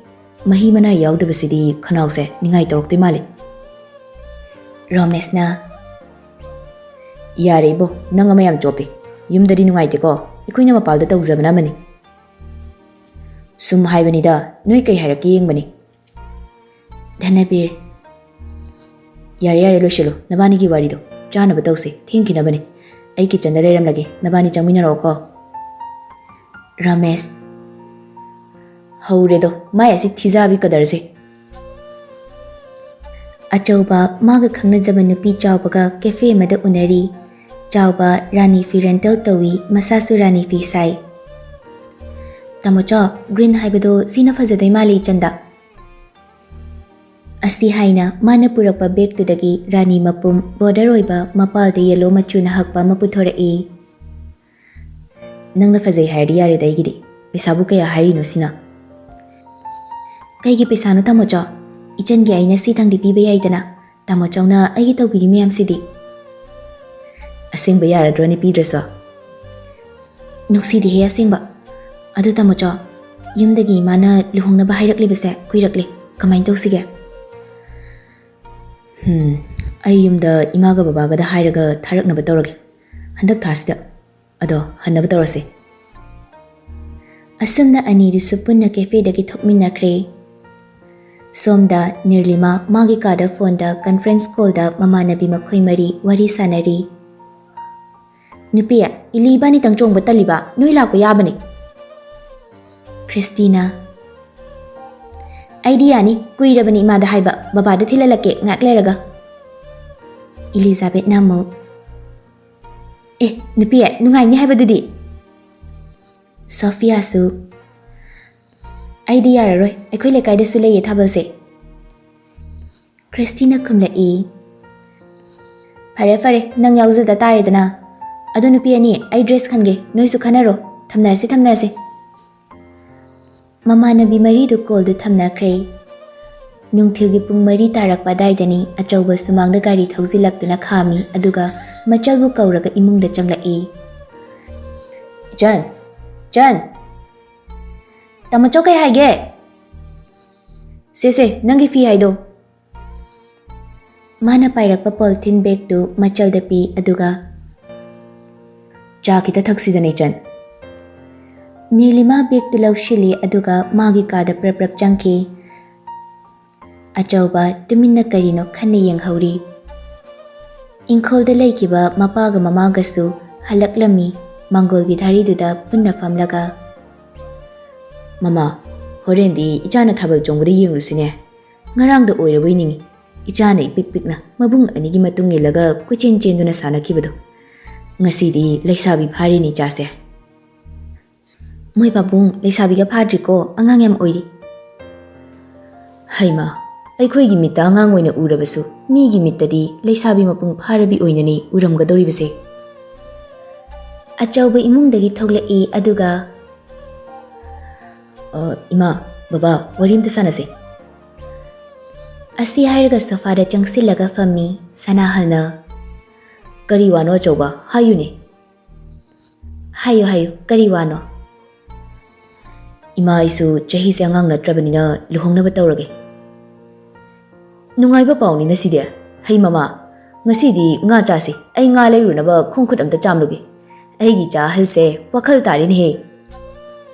ꯃꯍꯤ ꯃꯅꯥꯏ ꯌꯥꯎꯗꯕꯁꯤꯗꯤ ꯈꯅꯥꯎꯁꯦ ꯅꯤꯡꯉꯥꯏ ꯇꯧꯔꯛꯇꯣꯏ ꯃꯥꯜꯂꯤ"꯫ ꯔꯣꯃꯦꯁꯅ, "ꯌꯥꯔꯦ ꯏꯕꯣ, ꯅꯪ ꯑꯃ ꯌꯥꯝ ꯆꯣꯞꯄꯤ꯫ ꯌꯨꯝꯗꯗꯤ ꯅꯨꯡꯉꯥꯏꯇꯦꯀꯣ, ꯑꯩꯈꯣꯏꯅ ꯃꯄꯥꯜꯗ ꯇꯧꯖꯕꯅ ꯑꯃꯅꯤ"꯫ "ꯁꯨꯝ ꯍꯥꯏꯕꯅꯤꯗ, ꯅꯣꯏ ꯀꯩ ꯍꯥꯏꯔꯛꯀꯦ ꯌꯦꯡꯕꯅꯤ"꯫ ꯙꯅꯕꯤꯔ, "ꯌꯥꯔꯦ, ꯌꯥꯔꯦ, ꯂꯣꯏꯁꯤꯜꯂꯣ ꯅꯕꯥꯅꯤꯒꯤ ꯋꯥꯔꯤꯗꯣ꯫ ꯆꯥꯅꯕ ꯇꯧꯁꯦ, ꯊꯦꯡꯈꯤꯅꯕꯅꯦ꯫ ꯑꯩ ꯀꯤꯆꯟꯗ ꯂꯩꯔꯝꯂꯒꯦ, ꯅꯕꯥꯅꯤ ꯆꯪꯃꯤꯟꯅꯔꯛꯑꯣꯀꯣ"꯫ ꯔꯃꯦꯁ, "ꯍꯧꯔꯦꯗꯣ, ꯃꯥꯏ ꯑꯁꯤ ꯊꯤꯖꯥꯕꯤ ꯀꯗꯔꯁꯦ"꯫ ꯑꯆꯧꯕ ꯃꯥꯒ ꯈꯪꯅꯖꯕ ꯅꯨꯄꯤ ꯆꯥꯎꯕꯒ ꯀꯦꯐꯦ ꯑꯃꯗ ꯎꯅꯔꯤ꯫ ꯆꯥꯎꯕ ꯔꯥꯅꯤ ꯐꯤ ꯔꯦꯟꯇꯜ ꯇꯧꯏ, ꯃꯁꯥꯁꯨ ꯔꯥꯅꯤ ꯐꯤ ꯁꯥꯏ꯫ "ꯇꯥꯃꯣꯆꯥ, ꯒ꯭ꯔꯤꯟ ꯍꯥꯏꯕꯗꯣ ꯁꯤꯅ ꯐꯖꯗꯣꯏ ꯃꯥꯜꯂꯤ ꯏꯆꯟꯗ"꯫ ꯑꯁꯤ ꯍꯥꯏꯅ ꯃꯥꯅ ꯄꯨꯔꯛꯄ ꯕꯦꯒꯇꯨꯗꯒꯤ ꯔꯥꯅꯤ ꯃꯄꯨꯝ ꯕꯣꯔꯗꯔ ꯑꯣꯏꯕ ꯃꯄꯥꯜꯗ ꯌꯦꯂꯣ ꯃꯆꯨꯅ ꯍꯛꯄ ꯑꯃ ꯄꯨꯊꯣꯔꯛꯏ꯫ "ꯅꯪꯅ ꯐꯖꯩ ꯍꯥꯏꯔꯗꯤ ꯌꯥꯔꯦꯗ ꯑꯩꯒꯤꯗꯤ꯫ ꯄꯩꯁꯥꯕꯨ ꯀꯌꯥ ꯍꯥꯏꯔꯤꯅꯣ ꯁꯤꯅ?" "ꯀꯩꯒꯤ ꯄꯩꯁꯥꯅꯣ ꯇꯥꯃꯣꯆꯥ? ꯏꯆꯟꯒꯤ ꯑꯩꯅ ꯁꯤꯊꯪꯗꯤ ꯄꯤꯕ ꯌꯥꯏꯗꯅ꯫ ꯇꯥꯃꯣꯆꯧꯅ ꯑꯩꯒꯤ ꯇꯧꯕꯤꯔꯤ ꯃꯌꯥꯝꯁꯤꯗꯤ"꯫ "ꯑꯁꯦꯡꯕ ꯌꯥꯔꯗ꯭ꯔꯣꯅꯦ ꯄꯤꯗ꯭ꯔꯁꯨ?" "ꯅꯨꯡꯁꯤꯗꯦꯍꯦ ꯑꯁꯦꯡꯕ꯫ ꯑꯗꯨ ꯇꯥꯃꯣꯆꯧ, ꯌꯨꯝꯗꯒꯤ ꯏꯃꯥꯅ ꯂꯨꯍꯣꯡꯅꯕ ꯍꯥꯏꯔꯛꯂꯤꯕꯁꯦ ꯀꯨꯏꯔꯛꯂꯦ꯫ ꯀꯃꯥꯏꯅ ꯇꯧꯁꯤꯒꯦ?" "ꯍꯝ, ꯑꯩ ꯌꯨꯝꯗ ꯏꯃꯥꯒ ꯕꯕꯥꯒꯗ ꯍꯥꯏꯔꯒ ꯊꯥꯔꯛꯅꯕ ꯇꯧꯔꯒꯦ꯫ ꯍꯟꯗꯛ ꯊꯥꯁꯤꯗ꯫ ꯑꯗꯣ ꯍꯟꯅꯕ ꯇꯧꯔꯁꯦ"꯫ ꯑꯁꯨꯝꯅ ꯑꯅꯤꯗꯨꯁꯨ ꯄꯨꯟꯅ ꯀꯦꯐꯦꯗꯒꯤ ꯊꯣꯛꯃꯤꯟꯅꯈ꯭ꯔꯦ꯫ ꯁꯣꯝꯗ ꯅꯤꯔꯂꯤꯃꯥ ꯃꯥꯒꯤ ꯀꯥꯗ ꯐꯣꯟꯗ ꯀꯟꯐ꯭ꯔꯦꯟꯁ ꯀꯣꯜꯗ ꯃꯃꯥꯟꯅꯕꯤ ꯃꯈꯣꯏ ꯃꯔꯤ ꯋꯥꯔꯤ ꯁꯥꯟꯅꯔꯤ꯫ "ꯅꯨꯄꯤ, ꯏꯂꯤ ꯏꯕꯥꯅꯤꯇꯪ ꯆꯣꯡꯕ ꯇꯜꯂꯤꯕ, ꯅꯣꯏ ꯂꯥꯛꯄ ꯌꯥꯕꯅꯤ"꯫ ꯈ꯭ꯔꯤꯁꯇꯤꯅ, "ꯑꯩꯗꯤ ꯌꯥꯅꯤ, ꯀꯨꯏꯔꯕꯅꯤ ꯏꯃꯥꯗ ꯍꯥꯏꯕ, ꯕꯕꯥꯗ ꯊꯤꯜꯍꯜꯂꯛꯀꯦ ꯉꯥꯏꯍꯥꯛ ꯂꯩꯔꯒ"꯫ ꯏꯂꯤꯖꯥꯕꯦꯠꯅ ꯑꯃꯨꯛ, "ꯑꯦ ꯅꯨꯄꯤ, ꯅꯨꯡꯉꯥꯏꯅꯤ ꯍꯥꯏꯕꯗꯨꯗꯤ"꯫ ꯁꯣꯐꯤꯌꯥꯁꯨ, "ꯑꯩꯗꯤ ꯌꯥꯔꯔꯣꯏ, ꯑꯩꯈꯣꯏ ꯂꯩꯀꯥꯏꯗꯁꯨ ꯂꯩꯌꯦ ꯊꯥꯕꯜꯁꯦ"꯫ ꯈ꯭ꯔꯤꯁꯇꯤꯅ ꯈꯨꯝꯂꯛꯏ, "ꯐꯔꯦ ꯐꯔꯦ, ꯅꯪ ꯌꯥꯎꯖꯗ ꯇꯥꯔꯦꯗꯅ꯫ ꯑꯗꯣ ꯅꯨꯄꯤ ꯑꯅꯤ, ꯑꯩ ꯗ꯭ꯔꯦꯁ ꯈꯟꯒꯦ, ꯅꯣꯏꯁꯨ ꯈꯟꯅꯔꯣ꯫ ꯊꯝꯅꯔꯁꯤ, ꯊꯝꯅꯔꯁꯤ"꯫ ꯃꯃꯥꯟꯅꯕꯤ ꯃꯔꯤꯗꯨ ꯀꯣꯜꯗꯨ ꯊꯝꯅꯈ꯭ꯔꯦ꯫ ꯅꯨꯡꯊꯤꯜꯒꯤ ꯄꯨꯡ ꯃꯔꯤ ꯇꯥꯔꯛꯄ ꯑꯗꯥꯏꯗꯅꯤ꯫ ꯑꯆꯧꯕ ꯁꯨꯃꯥꯡꯗ ꯒꯥꯔꯤ ꯊꯧꯖꯤꯜꯂꯛꯇꯨꯅ ꯈꯥꯝꯃꯤ, ꯑꯗꯨꯒ ꯃꯆꯜꯕꯨ ꯀꯧꯔꯒ ꯏꯃꯨꯡꯗ ꯆꯪꯂꯛꯏ꯫ "ꯏꯆꯟ! ꯏꯆꯟ!" "ꯇꯥꯃꯣꯆꯧ, ꯀꯩ ꯍꯥꯏꯒꯦ?" "ꯁꯦ, ꯁꯦ, ꯅꯪꯒꯤ ꯐꯤ ꯍꯥꯏꯗꯣ꯫" ꯃꯥꯅ ꯄꯥꯏꯔꯛꯄ ꯄꯣꯂꯤꯊꯤꯟ ꯕꯦꯒꯇꯨ ꯃꯆꯜꯗ ꯄꯤ, ꯑꯗꯨꯒ, "ꯆꯥ ꯈꯤꯇ ꯊꯛꯁꯤꯗꯅ, ꯏꯆꯟ꯫" ꯅꯤꯔꯂꯤꯃꯥ ꯕꯦꯒꯇꯨ ꯂꯧꯁꯤꯜꯂꯤ, ꯑꯗꯨꯒ ꯃꯥꯒꯤ ꯀꯥꯗ ꯄ꯭ꯔꯞ ꯄ꯭ꯔꯞ ꯆꯪꯈꯤ꯫ ꯑꯆꯧꯕ ꯇꯨꯃꯤꯟꯅ ꯀꯔꯤꯅꯣ ꯈꯟꯅ ꯌꯦꯡꯍꯧꯔꯤ꯫ ꯏꯪꯈꯣꯜꯗ ꯂꯩꯈꯤꯕ ꯃꯄꯥꯒ ꯃꯃꯥꯒꯁꯨ ꯍꯜꯂꯛꯂꯝꯃꯤ꯫ ꯃꯥꯡꯒꯣꯜꯒꯤ ꯙꯥꯔꯤꯗꯨꯗ ꯄꯨꯟꯅ ꯐꯝꯂꯒ, "ꯃꯃꯥ, ꯍꯣꯔꯦꯟꯗꯤ ꯏꯆꯥꯅ ꯊꯥꯕꯜ ꯆꯣꯡꯕꯗ ꯌꯦꯡꯂꯨꯁꯤꯅꯦ꯫ ꯉꯔꯥꯡꯗ ꯑꯣꯏꯔꯕꯣꯏ ꯅꯤꯡꯏ꯫ ꯏꯆꯥꯅ ꯏꯄꯤꯛ ꯄꯤꯛꯅ ꯃꯕꯨꯡ ꯑꯅꯤꯒꯤ ꯃꯇꯨꯡ ꯏꯜꯂꯒ ꯀꯣꯏꯆꯦꯟ ꯆꯦꯟꯗꯨꯅ ꯁꯥꯟꯅꯈꯤꯕꯗꯣ꯫ ꯉꯁꯤꯗꯤ ꯂꯩꯁꯥꯕꯤ ꯐꯥꯔꯦꯅꯦ ꯏꯆꯥꯁꯦ꯫" "ꯃꯣꯏ ꯄꯥꯕꯨꯡ, ꯂꯩꯁꯥꯕꯤꯒ ꯐꯥꯗ꯭ꯔꯤꯀꯣ, ꯑꯉꯥꯡ ꯌꯥꯝ ꯑꯣꯏꯔꯤ꯫" "ꯍꯩꯃꯥ, ꯑꯩꯈꯣꯏꯒꯤ ꯃꯤꯠꯇ ꯑꯉꯥꯡ ꯑꯣꯏꯅ ꯎꯔꯕꯁꯨ, ꯃꯤꯒꯤ ꯃꯤꯠꯇꯗꯤ ꯂꯩꯁꯥꯕꯤ ꯃꯄꯨꯡ ꯐꯥꯔꯕꯤ ꯑꯣꯏꯅꯅꯤ ꯎꯔꯝꯒꯗꯧꯔꯤꯕꯁꯦ꯫" ꯑꯆꯧꯕ ꯏꯃꯨꯡꯗꯒꯤ ꯊꯣꯛꯂꯛꯏ, ꯑꯗꯨꯒ, "ꯑ, ꯏꯃꯥ, ꯕꯕꯥ, ꯋꯥꯔꯤ ꯑꯝꯇ ꯁꯥꯟꯅꯁꯦ꯫" ꯑꯁꯤ ꯍꯥꯏꯔꯒ ꯁꯣꯐꯥꯗ ꯆꯪꯁꯤꯜꯂꯒ ꯐꯝꯃꯤ꯫ ꯁꯅꯥꯍꯜꯅ, "ꯀꯔꯤ ꯋꯥꯅꯣ ꯑꯆꯧꯕ? ꯍꯥꯏꯌꯨꯅꯦ꯫" "ꯍꯥꯏꯌꯨ, ꯍꯥꯏꯌꯨ, ꯀꯔꯤ ꯋꯥꯅꯣ?" "ꯏꯃꯥ, ꯑꯩꯁꯨ ꯆꯍꯤꯁꯦ ꯑꯉꯥꯡ ꯅꯠꯇ꯭ꯔꯕꯅꯤꯅ ꯂꯨꯍꯣꯡꯅꯕ ꯇꯧꯔꯒꯦ꯫" "ꯅꯨꯡꯉꯥꯏꯕ ꯄꯥꯎꯅꯤꯅ ꯁꯤꯗꯤ꯫ ꯍꯩ ꯃꯃꯥ, ꯉꯁꯤꯗꯤ ꯉꯥ ꯆꯥꯁꯤ꯫ ꯑꯩ ꯉꯥ ꯂꯩꯔꯨꯅꯕ ꯈꯣꯡ ꯈꯨꯠ ꯑꯝꯇ ꯆꯥꯝꯂꯨꯒꯦ꯫ ꯑꯩꯒꯤ ꯏꯆꯥ ꯑꯍꯜꯁꯦ ꯋꯥꯈꯜ ꯇꯥꯔꯦꯅꯦꯍꯦ꯫"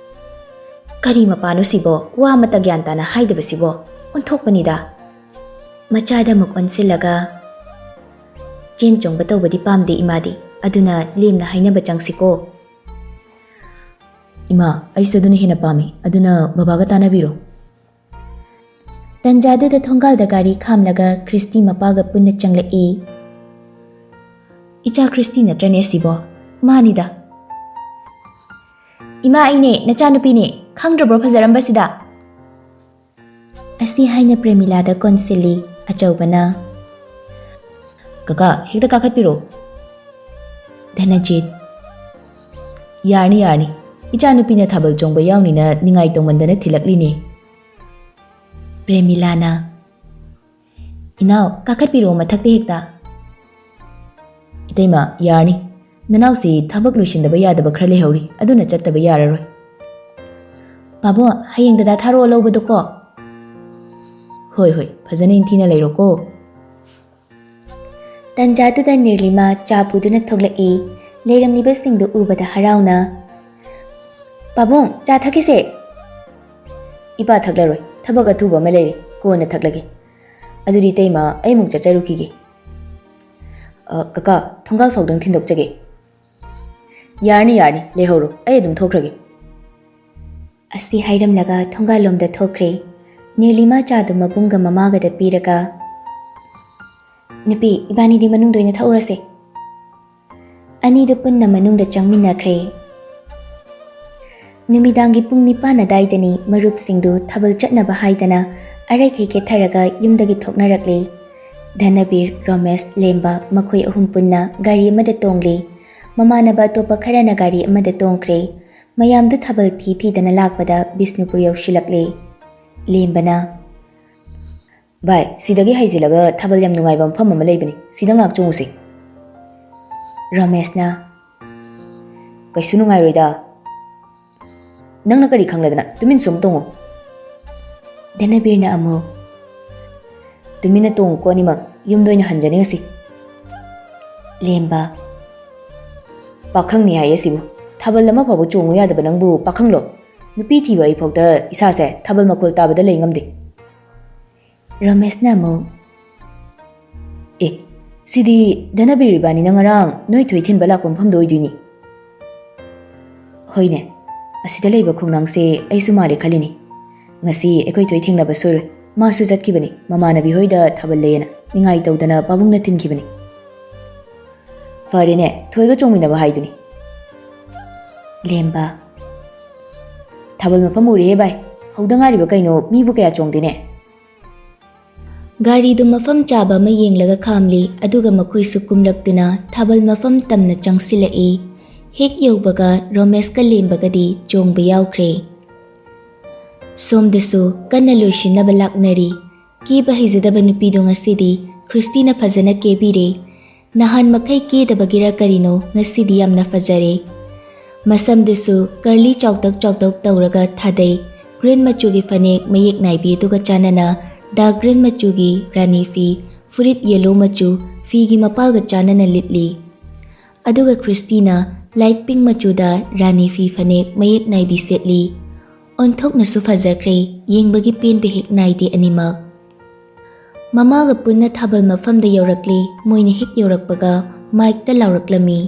"ꯀꯔꯤ ꯃꯄꯥꯅꯣ ꯁꯤꯕꯣ? ꯋꯥ ꯑꯃꯠꯇ ꯒ꯭ꯌꯥꯟ ꯇꯥꯅ ꯍꯥꯏꯗꯕꯁꯤꯕꯣ? ꯑꯣꯟꯊꯣꯛꯄꯅꯤꯗ꯫" ꯃꯆꯥꯗ ꯑꯃꯨꯛ ꯑꯣꯟꯁꯤꯜꯂꯒ, "ꯆꯦꯟ ꯆꯣꯡꯕ ꯇꯧꯕꯗꯤ ꯄꯥꯝꯗꯦ ꯏꯃꯥꯗꯤ, ꯑꯗꯨꯅ ꯂꯦꯝꯅ ꯍꯥꯏꯅꯕ ꯆꯪꯁꯤꯀꯣ꯫" "ꯏꯃꯥ, ꯑꯩꯁꯨ ꯑꯗꯨꯅ ꯍꯦꯟꯅ ꯄꯥꯝꯃꯤ, ꯑꯗꯨꯅ ꯕꯕꯥꯒ ꯇꯥꯟꯅꯕꯤꯔꯣ꯫" ꯇꯟꯖꯥꯗꯨꯗ ꯊꯣꯡꯒꯥꯜꯗ ꯒꯥꯔꯤ ꯈꯥꯝꯂꯒ ꯈ꯭ꯔꯤꯁꯇꯤ ꯃꯄꯥꯒ ꯄꯨꯟꯅ ꯆꯪꯂꯛꯏ꯫ "ꯏꯆꯥ ꯈ꯭ꯔꯤꯁꯇꯤ ꯅꯠꯇ꯭ꯔꯅꯦ ꯑꯁꯤꯕꯣ?" "ꯃꯥꯅꯤꯗ꯫" "ꯏꯃꯥ, ꯑꯩꯅꯦ, ꯅꯆꯥꯅꯨꯄꯤꯅꯦ꯫ ꯈꯪꯗ꯭ꯔꯕ꯭ꯔꯣ ꯐꯖꯔꯝꯕꯁꯤꯗ?" ꯑꯁꯤ ꯍꯥꯏꯅ ꯄ꯭ꯔꯦꯃꯤꯂꯥꯗ ꯀꯣꯟꯁꯤꯜꯂꯤ꯫ ꯑꯆꯧꯕꯅ, "ꯀꯀꯥ, ꯍꯦꯛꯇ ꯀꯥꯈꯠꯄꯤꯔꯣ꯫" ꯙꯅꯖꯤꯠ, "ꯌꯥꯔꯅꯤ, ꯌꯥꯔꯅꯤ꯫ ꯏꯆꯥꯅꯨꯄꯤꯅ ꯊꯥꯕꯜ ꯆꯣꯡꯕ ꯌꯥꯎꯅꯤꯅ ꯅꯤꯡꯉꯥꯏ ꯇꯧꯃꯟꯗꯅ ꯊꯤꯜꯂꯛꯂꯤꯅꯦ꯫" ꯄ꯭ꯔꯦꯃꯤꯂꯥꯅ, ꯏꯅꯥꯎ, ꯀꯥꯈꯠꯄꯤꯔꯛꯑꯣ ꯃꯊꯛꯇ ꯍꯦꯛꯇ꯫ ꯏꯇꯩꯃ, ꯌꯥꯔꯅꯤ꯫ ꯅꯅꯥꯎꯁꯤ ꯊꯕꯛ ꯂꯣꯏꯁꯤꯟꯗꯕ ꯌꯥꯗꯕ ꯈꯔ ꯂꯩꯍꯧꯔꯤ, ꯑꯗꯨꯅ ꯆꯠꯇꯕ ꯌꯥꯔꯔꯣꯏ꯫ ꯄꯥꯕꯨꯡ, ꯍꯌꯦꯡ ꯗꯗꯥ ꯊꯥꯔꯛꯑꯣ ꯂꯧꯕꯗꯣꯀꯣ꯫ ꯍꯣꯏ, ꯍꯣꯏ, ꯐꯖꯅ ꯏꯪꯊꯤꯅ ꯂꯩꯔꯣꯀꯣ꯫ ꯇꯟꯖꯥꯗꯨꯗ ꯅꯤꯔꯂꯤꯃꯥ ꯆꯥ ꯄꯨꯗꯨꯅ ꯊꯣꯛꯂꯛꯏ꯫ ꯂꯩꯔꯝꯂꯤꯕꯁꯤꯡꯗꯨ ꯎꯕꯗ ꯍꯔꯥꯎꯅ, "ꯄꯥꯕꯨꯡ, ꯆꯥ ꯊꯛꯈꯤꯁꯦ!" "ꯏꯄꯥ ꯊꯛꯂꯔꯣꯏ, ꯊꯕꯛ ꯑꯊꯨꯕ ꯑꯃ ꯂꯩꯔꯦ, ꯀꯣꯟꯅ ꯊꯛꯂꯒꯦ꯫ ꯑꯗꯨꯗꯤ ꯏꯇꯩꯃ, ꯑꯩ ꯑꯃꯨꯛ ꯆꯠꯆꯔꯨꯈꯤꯒꯦ꯫ ꯑ, ꯀꯀꯥ, ꯊꯣꯡꯒꯥꯜ ꯐꯥꯎꯗꯪ ꯊꯤꯟꯗꯣꯛꯆꯒꯦ꯫" "ꯌꯥꯔꯅꯤ, ꯌꯥꯔꯅꯤ, ꯂꯩꯍꯧꯔꯣ, ꯑꯩ ꯑꯗꯨꯝ ꯊꯣꯛꯈ꯭ꯔꯒꯦ꯫" ꯑꯁꯤ ꯍꯥꯏꯔꯝꯂꯒ ꯊꯣꯡꯒꯥꯜꯂꯣꯝꯗ ꯊꯣꯛꯈ꯭ꯔꯦ꯫ ꯅꯤꯔꯂꯤꯃꯥ ꯆꯥꯗꯨ ꯃꯕꯨꯡꯒ ꯃꯃꯥꯒꯗ ꯄꯤꯔꯒ, "ꯅꯨꯄꯤ, ꯏꯕꯥꯅꯤꯗꯤ ꯃꯅꯨꯡꯗ ꯑꯣꯏꯅ ꯊꯛꯎꯔꯁꯦ꯫" ꯑꯅꯤꯗꯨ ꯄꯨꯟꯅ ꯃꯅꯨꯡꯗ ꯆꯪꯃꯤꯟꯅꯈ꯭ꯔꯦ꯫ ꯅꯨꯃꯤꯗꯥꯡꯒꯤ ꯄꯨꯡ ꯅꯤꯄꯥꯟ ꯑꯗꯥꯏꯗꯅꯤ ꯃꯔꯨꯞꯁꯤꯡꯗꯨ ꯊꯥꯕꯜ ꯆꯠꯅꯕ ꯍꯥꯏꯗꯅ ꯑꯔꯩꯈꯩ ꯀꯦꯊꯔꯒ ꯌꯨꯝꯗꯒꯤ ꯊꯣꯛꯅꯔꯛꯂꯦ꯫ ꯙꯅꯕꯤꯔ, ꯔꯣꯃꯦꯁ, ꯂꯦꯝꯕ ꯃꯈꯣꯏ ꯑꯍꯨꯝ ꯄꯨꯟꯅ ꯒꯥꯔꯤ ꯑꯃꯗ ꯇꯣꯡꯂꯦ꯫ ꯃꯃꯥꯟꯅꯕ ꯑꯇꯣꯞꯄ ꯈꯔꯅ ꯒꯥꯔꯤ ꯑꯃꯗ ꯇꯣꯡꯈ꯭ꯔꯦ꯫ ꯃꯌꯥꯝꯗꯨ ꯊꯥꯕꯜ ꯊꯤ ꯊꯤꯗꯅ ꯂꯥꯛꯄꯗ ꯕꯤꯁꯅꯨꯄꯨꯔ ꯌꯧꯁꯤꯜꯂꯛꯂꯦ꯫ ꯂꯦꯝꯕꯅ, "ꯚꯥꯏ, ꯁꯤꯗꯒꯤ ꯍꯥꯏꯖꯤꯜꯂꯒ ꯊꯥꯕꯜ ꯌꯥꯝ ꯅꯨꯡꯉꯥꯏꯕ ꯃꯐꯝ ꯑꯃ ꯂꯩꯕꯅꯤ, ꯁꯤꯗ ꯉꯥꯏꯍꯥꯛ ꯆꯣꯡꯉꯨꯁꯤ꯫" ꯔꯣꯃꯦꯁꯅ, "ꯀꯩꯁꯨ ꯅꯨꯡꯉꯥꯏꯔꯣꯏꯗ꯫" "ꯅꯪꯅ ꯀꯔꯤ ꯈꯪꯂꯗꯅ? ꯇꯨꯃꯤꯟ ꯁꯨꯝ ꯇꯣꯡꯉꯨ꯫" ꯙꯅꯕꯤꯔꯅ ꯑꯃꯨꯛ, "ꯇꯨꯃꯤꯟꯅ ꯇꯣꯡꯉꯨꯀꯣ ꯑꯅꯤꯃꯛ, ꯌꯨꯝꯗ ꯑꯣꯏꯅ ꯍꯟꯖꯅꯤꯡꯉꯁꯤ꯫" ꯂꯦꯝꯕ, "ꯄꯥꯈꯪꯅꯤ ꯍꯥꯏꯌꯦ ꯁꯤꯕꯨ, ꯊꯥꯕꯜ ꯑꯃ ꯐꯥꯎꯕ ꯆꯣꯡꯉꯨ ꯌꯥꯗꯕ ꯅꯪꯕꯨ ꯄꯥꯈꯪꯂꯣ? ꯅꯨꯄꯤ ꯊꯤꯕ ꯑꯩꯐꯥꯎꯗ ꯏꯁꯥꯁꯦ ꯊꯥꯕꯜ ꯃꯈꯣꯜ ꯇꯥꯕꯗ ꯂꯩ ꯉꯝꯗꯦ꯫" ꯔꯣꯃꯦꯁꯅ ꯑꯃꯨꯛ, "ꯑꯦ, ꯁꯤꯗꯤ ꯙꯅꯕꯤꯔ ꯏꯕꯥꯅꯤꯅ ꯉꯔꯥꯡ ꯅꯣꯏ ꯊꯣꯏ ꯊꯤꯟꯕ ꯂꯥꯛꯄ ꯃꯐꯝꯗꯣ ꯑꯣꯏꯗꯣꯏꯅꯤ꯫" "ꯍꯣꯏꯅꯦ, ꯑꯁꯤꯗ ꯂꯩꯕ ꯈꯣꯡꯅꯥꯡꯁꯦ ꯑꯩꯁꯨ ꯃꯥꯜꯂꯦ ꯈꯜꯂꯤꯅꯤ꯫ ꯉꯁꯤ ꯑꯩꯈꯣꯏ ꯊꯣꯏ ꯊꯦꯡꯅꯕ ꯁꯣꯏꯔꯣꯏ, ꯃꯥꯁꯨ ꯆꯠꯈꯤꯕꯅꯤ, ꯃꯃꯥꯟꯅꯕꯤ ꯍꯣꯏꯗ ꯊꯥꯕꯜ ꯂꯩꯌꯦꯅ ꯅꯤꯡꯉꯥꯏ ꯇꯧꯗꯅ ꯄꯥꯕꯨꯡꯅ ꯊꯤꯟꯈꯤꯕꯅꯤ꯫ ꯐꯔꯦꯅꯦ, ꯊꯣꯏꯒ ꯆꯣꯡꯃꯤꯟꯅꯕ ꯍꯥꯏꯗꯨꯅꯤ꯫" ꯂꯦꯝꯕ, "ꯊꯥꯕꯜ ꯃꯐꯝ ꯎꯔꯦꯍꯦ ꯚꯥꯏ, ꯍꯧꯗ ꯉꯥꯏꯔꯤꯕ ꯀꯩꯅꯣ, ꯃꯤꯕꯨ ꯀꯌꯥ ꯆꯣꯡꯗꯦꯅꯦ꯫" ꯒꯥꯔꯤꯗꯨ ꯃꯐꯝ ꯆꯥꯕ ꯑꯃ ꯌꯦꯡꯂꯒ ꯈꯥꯝꯂꯤ, ꯑꯗꯨꯒ ꯃꯈꯣꯏꯁꯨ ꯀꯨꯝꯂꯛꯇꯨꯅ ꯊꯥꯕꯜ ꯃꯐꯝ ꯇꯝꯅ ꯆꯪꯁꯤꯜꯂꯛꯏ꯫ ꯍꯦꯛ ꯌꯧꯕꯒ ꯔꯣꯃꯦꯁꯀ ꯂꯦꯝꯕꯒꯗꯤ ꯆꯣꯡꯕ ꯌꯥꯎꯈ꯭ꯔꯦ꯫ ꯁꯣꯝꯗꯁꯨ ꯀꯟꯅ ꯂꯣꯏꯁꯤꯟꯅꯕ ꯂꯥꯛꯅꯔꯤ꯫ ꯀꯦꯕ ꯍꯩꯖꯗꯕ ꯅꯨꯄꯤꯗꯣ ꯉꯁꯤꯗꯤ ꯈ꯭ꯔꯤꯁꯇꯤꯅ ꯐꯖꯅ ꯀꯦꯕꯤꯔꯦ꯫ ꯅꯍꯥꯟ ꯃꯈꯩ ꯀꯦꯗꯕꯒꯤꯔ ꯀꯔꯤꯅꯣ, ꯉꯁꯤꯗꯤ ꯌꯥꯝꯅ ꯐꯖꯔꯦ꯫ ꯃꯁꯝꯗꯨꯁꯨ ꯀꯔꯂꯤ ꯆꯥꯎꯇꯛ ꯆꯥꯎꯇꯛ ꯇꯧꯔꯒ ꯊꯥꯗꯩ꯫ ꯒ꯭ꯔꯤꯟ ꯃꯆꯨꯒꯤ ꯐꯅꯦꯛ ꯃꯌꯦꯛ ꯅꯥꯏꯕꯤ ꯑꯗꯨꯒ ꯆꯥꯟꯅꯅ ꯗꯥꯔꯛ ꯒ꯭ꯔꯤꯟ ꯃꯆꯨꯒꯤ ꯔꯥꯅꯤ ꯐꯤ, ꯐꯨꯔꯤꯠ ꯌꯦꯂꯣ ꯃꯆꯨ, ꯐꯤꯒꯤ ꯃꯄꯥꯜꯒ ꯆꯥꯟꯅꯅ ꯂꯤꯠꯂꯤ꯫ ꯑꯗꯨꯒ ꯈ꯭ꯔꯤꯁꯇꯤꯅ ꯂꯥꯏꯠ ꯄꯤꯡ ꯃꯆꯨꯗ ꯔꯥꯅꯤ ꯐꯤ ꯐꯅꯦꯛ ꯃꯌꯦꯛ ꯅꯥꯏꯕꯤ ꯁꯦꯠꯂꯤ꯫ ꯑꯣꯟꯊꯣꯛꯅꯁꯨ ꯐꯖꯈ꯭ꯔꯦ, ꯌꯦꯡꯕꯒꯤ ꯄꯦꯟꯕ ꯍꯦꯛ ꯅꯥꯏꯗꯦ ꯑꯅꯤꯃꯛ꯫ ꯃꯃꯥꯒ ꯄꯨꯟꯅ ꯊꯥꯕꯜ ꯃꯐꯝꯗ ꯌꯧꯔꯛꯂꯦ꯫ ꯃꯣꯏꯅ ꯍꯦꯛ ꯌꯧꯔꯛꯄꯒ ꯃꯥꯏꯛꯇ ꯂꯥꯎꯔꯛꯂꯝꯃꯤ꯫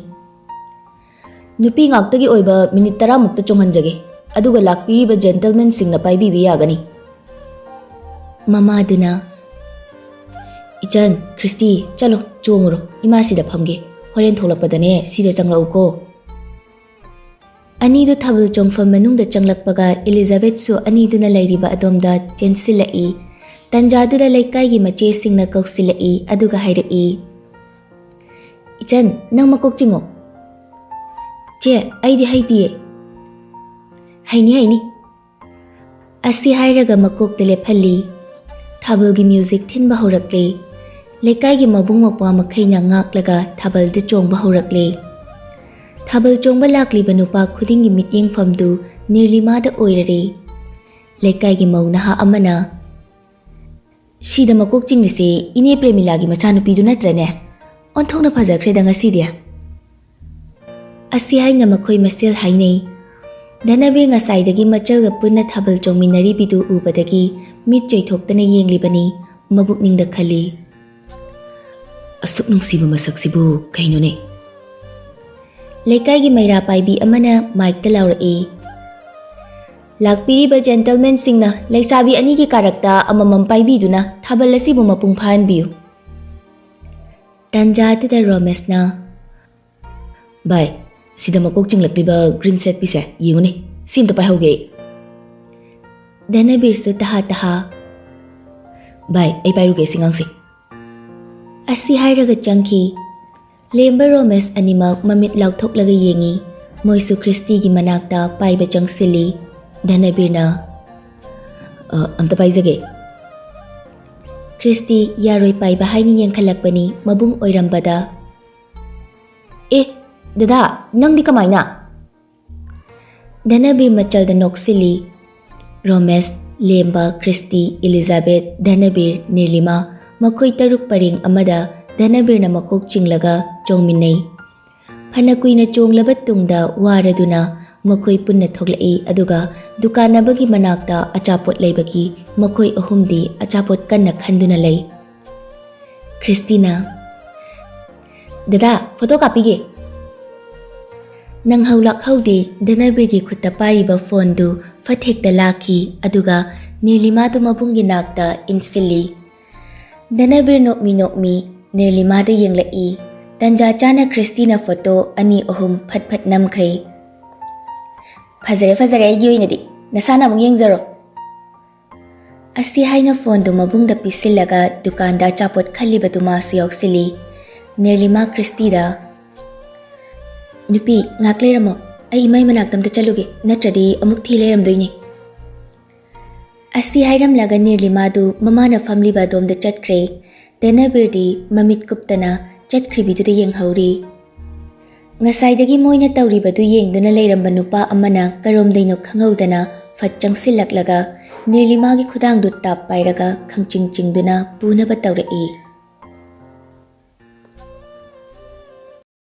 "ꯅꯨꯄꯤ ꯉꯥꯛꯇꯒꯤ ꯑꯣꯏꯕ ꯃꯤꯅꯤꯠ ꯇꯔꯥꯃꯨꯛꯇ ꯆꯣꯡꯍꯟꯖꯒꯦ, ꯑꯗꯨꯒ ꯂꯥꯛꯄꯤꯔꯤꯕ ꯖꯦꯟꯇꯜꯃꯦꯟꯁꯤꯡꯅ ꯄꯥꯏꯕꯤꯕ ꯌꯥꯒꯅꯤ꯫" ꯃꯃꯥꯗꯨꯅ, "ꯏꯆꯟ, ꯈ꯭ꯔꯤꯁꯇꯤ, ꯆꯠꯂꯣ, ꯆꯣꯡꯉꯨꯔꯣ, ꯏꯃꯥ ꯁꯤꯗ ꯐꯝꯒꯦ, ꯍꯣꯔꯦꯟ ꯊꯣꯛꯂꯛꯄꯗꯅꯦ ꯁꯤꯗ ꯆꯪꯂꯛꯎꯀꯣ꯫" ꯑꯅꯤꯗꯨ ꯊꯥꯕꯜ ꯆꯣꯡꯐꯝ ꯃꯅꯨꯡꯗ ꯆꯪꯂꯛꯄꯒ ꯏꯂꯤꯖꯥꯕꯦꯠꯁꯨ ꯑꯅꯤꯗꯨꯅ ꯂꯩꯔꯤꯕ ꯑꯗꯣꯝꯗ ꯆꯦꯟꯁꯤꯜꯂꯛꯏ꯫ ꯇꯟꯖꯥꯗꯨꯗ ꯂꯩꯀꯥꯏꯒꯤ ꯃꯆꯦꯁꯤꯡꯅ ꯀꯧꯁꯤꯜꯂꯛꯏ ꯑꯗꯨꯒ ꯍꯥꯏꯔꯛꯏ, "ꯏꯆꯟ, ꯅꯪ ꯃꯀꯣꯛ ꯆꯤꯡꯉꯣ꯫" "ꯆꯦ, ꯑꯩꯗꯤ ꯍꯩꯇꯤꯌꯦ꯫" "ꯍꯩꯅꯤ, ꯍꯩꯅꯤ꯫" ꯑꯁꯤ ꯍꯥꯏꯔꯒ ꯃꯀꯣꯛꯇ ꯂꯦꯞꯍꯜꯂꯤ꯫ ꯊꯥꯕꯜꯒꯤ ꯃ꯭ꯌꯨꯖꯤꯛ ꯊꯤꯟꯕ ꯍꯧꯔꯛꯂꯦ꯫ ꯂꯩꯀꯥꯏꯒꯤ ꯃꯕꯨꯡ ꯃꯧꯄ꯭ꯋꯥ ꯃꯈꯩꯅ ꯉꯥꯛꯂꯒ ꯊꯥꯕꯜꯗ ꯆꯣꯡꯕ ꯍꯧꯔꯛꯂꯦ꯫ ꯊꯥꯕꯜ ꯆꯣꯡꯕ ꯂꯥꯛꯂꯤꯕ ꯅꯨꯄꯥ ꯈꯨꯗꯤꯡꯒꯤ ꯃꯤꯠꯌꯦꯡꯐꯝꯗꯨ ꯅꯤꯔꯂꯤꯃꯥꯗ ꯑꯣꯏꯔꯔꯦ꯫ ꯂꯩꯀꯥꯏꯒꯤ ꯃꯧ ꯅꯍꯥ ꯑꯃꯅ, "ꯁꯤꯗ ꯃꯀꯣꯛ ꯆꯤꯡꯂꯤꯁꯦ ꯏꯅꯦ ꯄ꯭ꯔꯦꯃꯤꯂꯥꯒꯤ ꯃꯆꯥꯅꯨꯄꯤꯗꯨ ꯅꯠꯇ꯭ꯔꯅꯦ? ꯑꯣꯟꯊꯣꯛꯅ ꯐꯖꯈ꯭ꯔꯦꯗ ꯉꯁꯤꯗꯤ꯫" ꯑꯁꯤ ꯍꯥꯏꯅ ꯃꯈꯣꯏ ꯃꯁꯦꯜ ꯍꯥꯏꯅꯩ꯫ ꯙꯅꯕꯤꯔ ꯉꯁꯥꯏꯗꯒꯤ ꯃꯆꯜꯒ ꯄꯨꯟꯅ ꯊꯥꯕꯜ ꯆꯣꯡꯃꯤꯟꯅꯔꯤꯕꯤꯗꯨ ꯎꯕꯗꯒꯤ ꯃꯤꯠ ꯆꯣꯏꯊꯣꯛꯇꯅ ꯌꯦꯡꯂꯤꯕꯅꯤ꯫ ꯃꯕꯨꯛꯅꯤꯡꯗ ꯈꯜꯂꯤ, "ꯑꯁꯨꯛ ꯅꯨꯡꯁꯤꯕ ꯃꯁꯛꯁꯤꯕꯨ ꯀꯩꯅꯣꯅꯦ?" ꯂꯩꯀꯥꯏꯒꯤ ꯃꯩꯔꯥ ꯄꯥꯏꯕꯤ ꯑꯃꯅ ꯃꯥꯏꯛꯇ ꯂꯥꯎꯔꯛꯏ, "ꯂꯥꯛꯄꯤꯔꯤꯕ ꯖꯦꯟꯇꯜꯃꯦꯟꯁꯤꯡꯅ ꯂꯩꯁꯥꯕꯤ ꯑꯅꯤꯒꯤ ꯀꯥꯔꯛꯇ ꯑꯃꯃꯝ ꯄꯥꯏꯕꯤꯗꯨꯅ ꯊꯥꯕꯜ ꯑꯁꯤꯕꯨ ꯃꯄꯨꯡ ꯐꯥꯍꯟꯕꯤꯌꯨ꯫" ꯇꯥꯟꯖꯥ ꯑꯗꯨꯗ ꯔꯣꯃꯦꯁꯅ, "ꯚꯥꯏ, ꯁꯤꯗ ꯃꯀꯣꯛ ꯆꯤꯡꯂꯛꯂꯤꯕ ꯒ꯭ꯔꯤꯟ ꯁꯦꯠꯄꯤꯁꯦ ꯌꯦꯡꯉꯨꯅꯦ, ꯁꯤ ꯑꯝꯇ ꯄꯥꯏꯍꯧꯒꯦ ꯑꯩ꯫" ꯙꯅꯕꯤꯔꯁꯨ ꯇꯍꯥ ꯇꯍꯥ, "ꯚꯥꯏ, ꯑꯩ ꯄꯥꯏꯔꯨꯒꯦ ꯁꯤ ꯑꯉꯥꯡꯁꯦ꯫" ꯑꯁꯤ ꯍꯥꯏꯔꯒ ꯆꯪꯈꯤ꯫ ꯂꯦꯝꯕ ꯔꯣꯃꯦꯁ ꯑꯅꯤꯃꯛ ꯃꯃꯤꯠ ꯂꯥꯎꯊꯣꯛꯂꯒ ꯌꯦꯡꯉꯤ꯫ ꯃꯣꯏꯁꯨ ꯈ꯭ꯔꯤꯁꯇꯤꯒꯤ ꯃꯅꯥꯛꯇ ꯄꯥꯏꯕ ꯆꯪꯁꯤꯜꯂꯤ꯫ ꯙꯅꯕꯤꯔꯅ, "ꯑ, ꯑꯝꯇ ꯄꯥꯏꯖꯒꯦ꯫" ꯈ꯭ꯔꯤꯁꯇꯤ ꯌꯥꯔꯣꯏ ꯄꯥꯏꯕ ꯍꯥꯏꯅ ꯌꯦꯡꯈꯠꯂꯛꯄꯅꯤ ꯃꯕꯨꯡ ꯑꯣꯏꯔꯝꯕꯗ꯫ "ꯑꯦ, ꯗꯗꯥ, ꯅꯪꯗꯤ ꯀꯃꯥꯏꯅ?" ꯙꯅꯕꯤꯔ ꯃꯆꯜꯗ ꯅꯣꯛꯁꯤꯜꯂꯤ꯫ ꯔꯣꯃꯦꯁ, ꯂꯦꯝꯕ, ꯈ꯭ꯔꯤꯁꯇꯤ, ꯏꯂꯤꯖꯥꯕꯦꯠ, ꯙꯅꯕꯤꯔ, ꯅꯤꯔꯂꯤꯃꯥ, ꯃꯈꯣꯏ ꯇꯔꯨꯛ ꯄꯔꯦꯡ ꯑꯃꯗ ꯙꯅꯕꯤꯔꯅ ꯃꯀꯣꯛ ꯆꯤꯡꯂꯒ ꯆꯣꯡꯃꯤꯟꯅꯩ꯫ ꯐꯅ ꯀꯨꯏꯅ ꯆꯣꯡꯂꯕ ꯇꯨꯡꯗ ꯋꯥꯔꯗꯨꯅ ꯃꯈꯣꯏ ꯄꯨꯟꯅ ꯊꯣꯛꯂꯛꯏ, ꯑꯗꯨꯒ ꯗꯨꯀꯥꯟ ꯑꯃꯒꯤ ꯃꯅꯥꯛꯇ ꯑꯆꯥꯄꯣꯠ ꯂꯩꯕꯒꯤ ꯃꯈꯣꯏ ꯑꯍꯨꯝꯗꯤ ꯑꯆꯥꯄꯣꯠ ꯀꯟꯅ ꯈꯟꯗꯨꯅ ꯂꯩ꯫ ꯈ꯭ꯔꯤꯁꯇꯤꯅ, "ꯗꯗꯥ, ꯐꯣꯇꯣ ꯀꯥꯞꯄꯤꯒꯦ꯫" ꯅꯪꯍꯧ ꯂꯥꯛꯍꯧꯗꯦ, ꯙꯅꯕꯤꯔꯒꯤ ꯈꯨꯠꯇ ꯄꯥꯏꯔꯤꯕ ꯐꯣꯟꯗꯨ ꯐꯠ ꯍꯦꯛꯇ ꯂꯥꯛꯈꯤ, ꯑꯗꯨꯒ ꯅꯤꯔꯂꯤꯃꯥꯗꯨ ꯃꯕꯨꯡꯒꯤ ꯅꯥꯛꯇ ꯏꯟꯁꯤꯜꯂꯤ꯫ ꯙꯅꯕꯤꯔ ꯅꯣꯛꯃꯤ ꯅꯣꯛꯃꯤ ꯅꯤꯔꯂꯤꯃꯥꯗ ꯌꯦꯡꯂꯛꯏ꯫ ꯇꯟꯖꯥ ꯆꯥꯅ ꯈ꯭ꯔꯤꯁꯇꯤꯅ ꯐꯣꯇꯣ ꯑꯅꯤ ꯑꯍꯨꯝ ꯐꯠ ꯐꯠ ꯅꯝꯈ꯭ꯔꯦ꯫ "ꯐꯖꯔꯦ, ꯐꯖꯔꯦ, ꯑꯩꯒꯤ ꯑꯣꯏꯅꯗꯤ꯫ ꯅꯁꯥꯅ ꯑꯃꯨꯛ ꯌꯦꯡꯖꯔꯣ꯫" ꯑꯁꯤ ꯍꯥꯏꯅ ꯐꯣꯟꯗꯨ ꯃꯕꯨꯡꯗ ꯄꯤꯁꯤꯜꯂꯒ ꯗꯨꯀꯥꯟꯗ ꯑꯆꯥꯄꯣꯠ ꯈꯜꯂꯤꯕꯗꯨ ꯃꯥꯁꯨ ꯌꯥꯎꯁꯤꯜꯂꯤ꯫ ꯅꯤꯔꯂꯤꯃꯥ ꯈ꯭ꯔꯤꯁꯇꯤꯗ, "ꯅꯨꯄꯤ, ꯉꯥꯛ ꯂꯩꯔꯝꯃꯣ, ꯑꯩ ꯏꯃꯥꯏ ꯃꯅꯥꯛꯇ ꯑꯝꯇ ꯆꯠꯂꯨꯒꯦ, ꯅꯠꯇ꯭ꯔꯗꯤ ꯑꯃꯨꯛ ꯊꯤ ꯂꯩꯔꯝꯗꯣꯏꯅꯤ꯫" ꯑꯁꯤ ꯍꯥꯏꯔꯝꯂꯒ ꯅꯤꯔꯂꯤꯃꯥꯗꯨ ꯃꯃꯥꯅ ꯐꯝꯂꯤꯕ ꯑꯗꯣꯝꯗ ꯆꯠꯈ꯭ꯔꯦ꯫ ꯙꯅꯕꯤꯔꯗꯤ ꯃꯃꯤꯠ ꯀꯨꯞꯇꯅ ꯆꯠꯈ꯭ꯔꯤꯕꯤꯗꯨꯗ ꯌꯦꯡꯍꯧꯔꯤ꯫ ꯉꯁꯥꯏꯗꯒꯤ ꯃꯣꯏꯅ ꯇꯧꯔꯤꯕꯗꯨ ꯌꯦꯡꯗꯨꯅ ꯂꯩꯔꯝꯕ ꯅꯨꯄꯥ ꯑꯃꯅ ꯀꯔꯣꯝꯗꯩꯅꯣ ꯈꯪꯍꯧꯗꯅ ꯐꯠ ꯆꯪꯁꯤꯜꯂꯛꯂꯒ ꯅꯤꯔꯂꯤꯃꯥꯒꯤ ꯈꯨꯗꯥꯡꯗꯨ ꯇꯥꯞ ꯄꯥꯏꯔꯒ ꯈꯪꯆꯤꯡ ꯆꯤꯡꯗꯨꯅ ꯄꯨꯅꯕ ꯇꯧꯔꯛꯏ꯫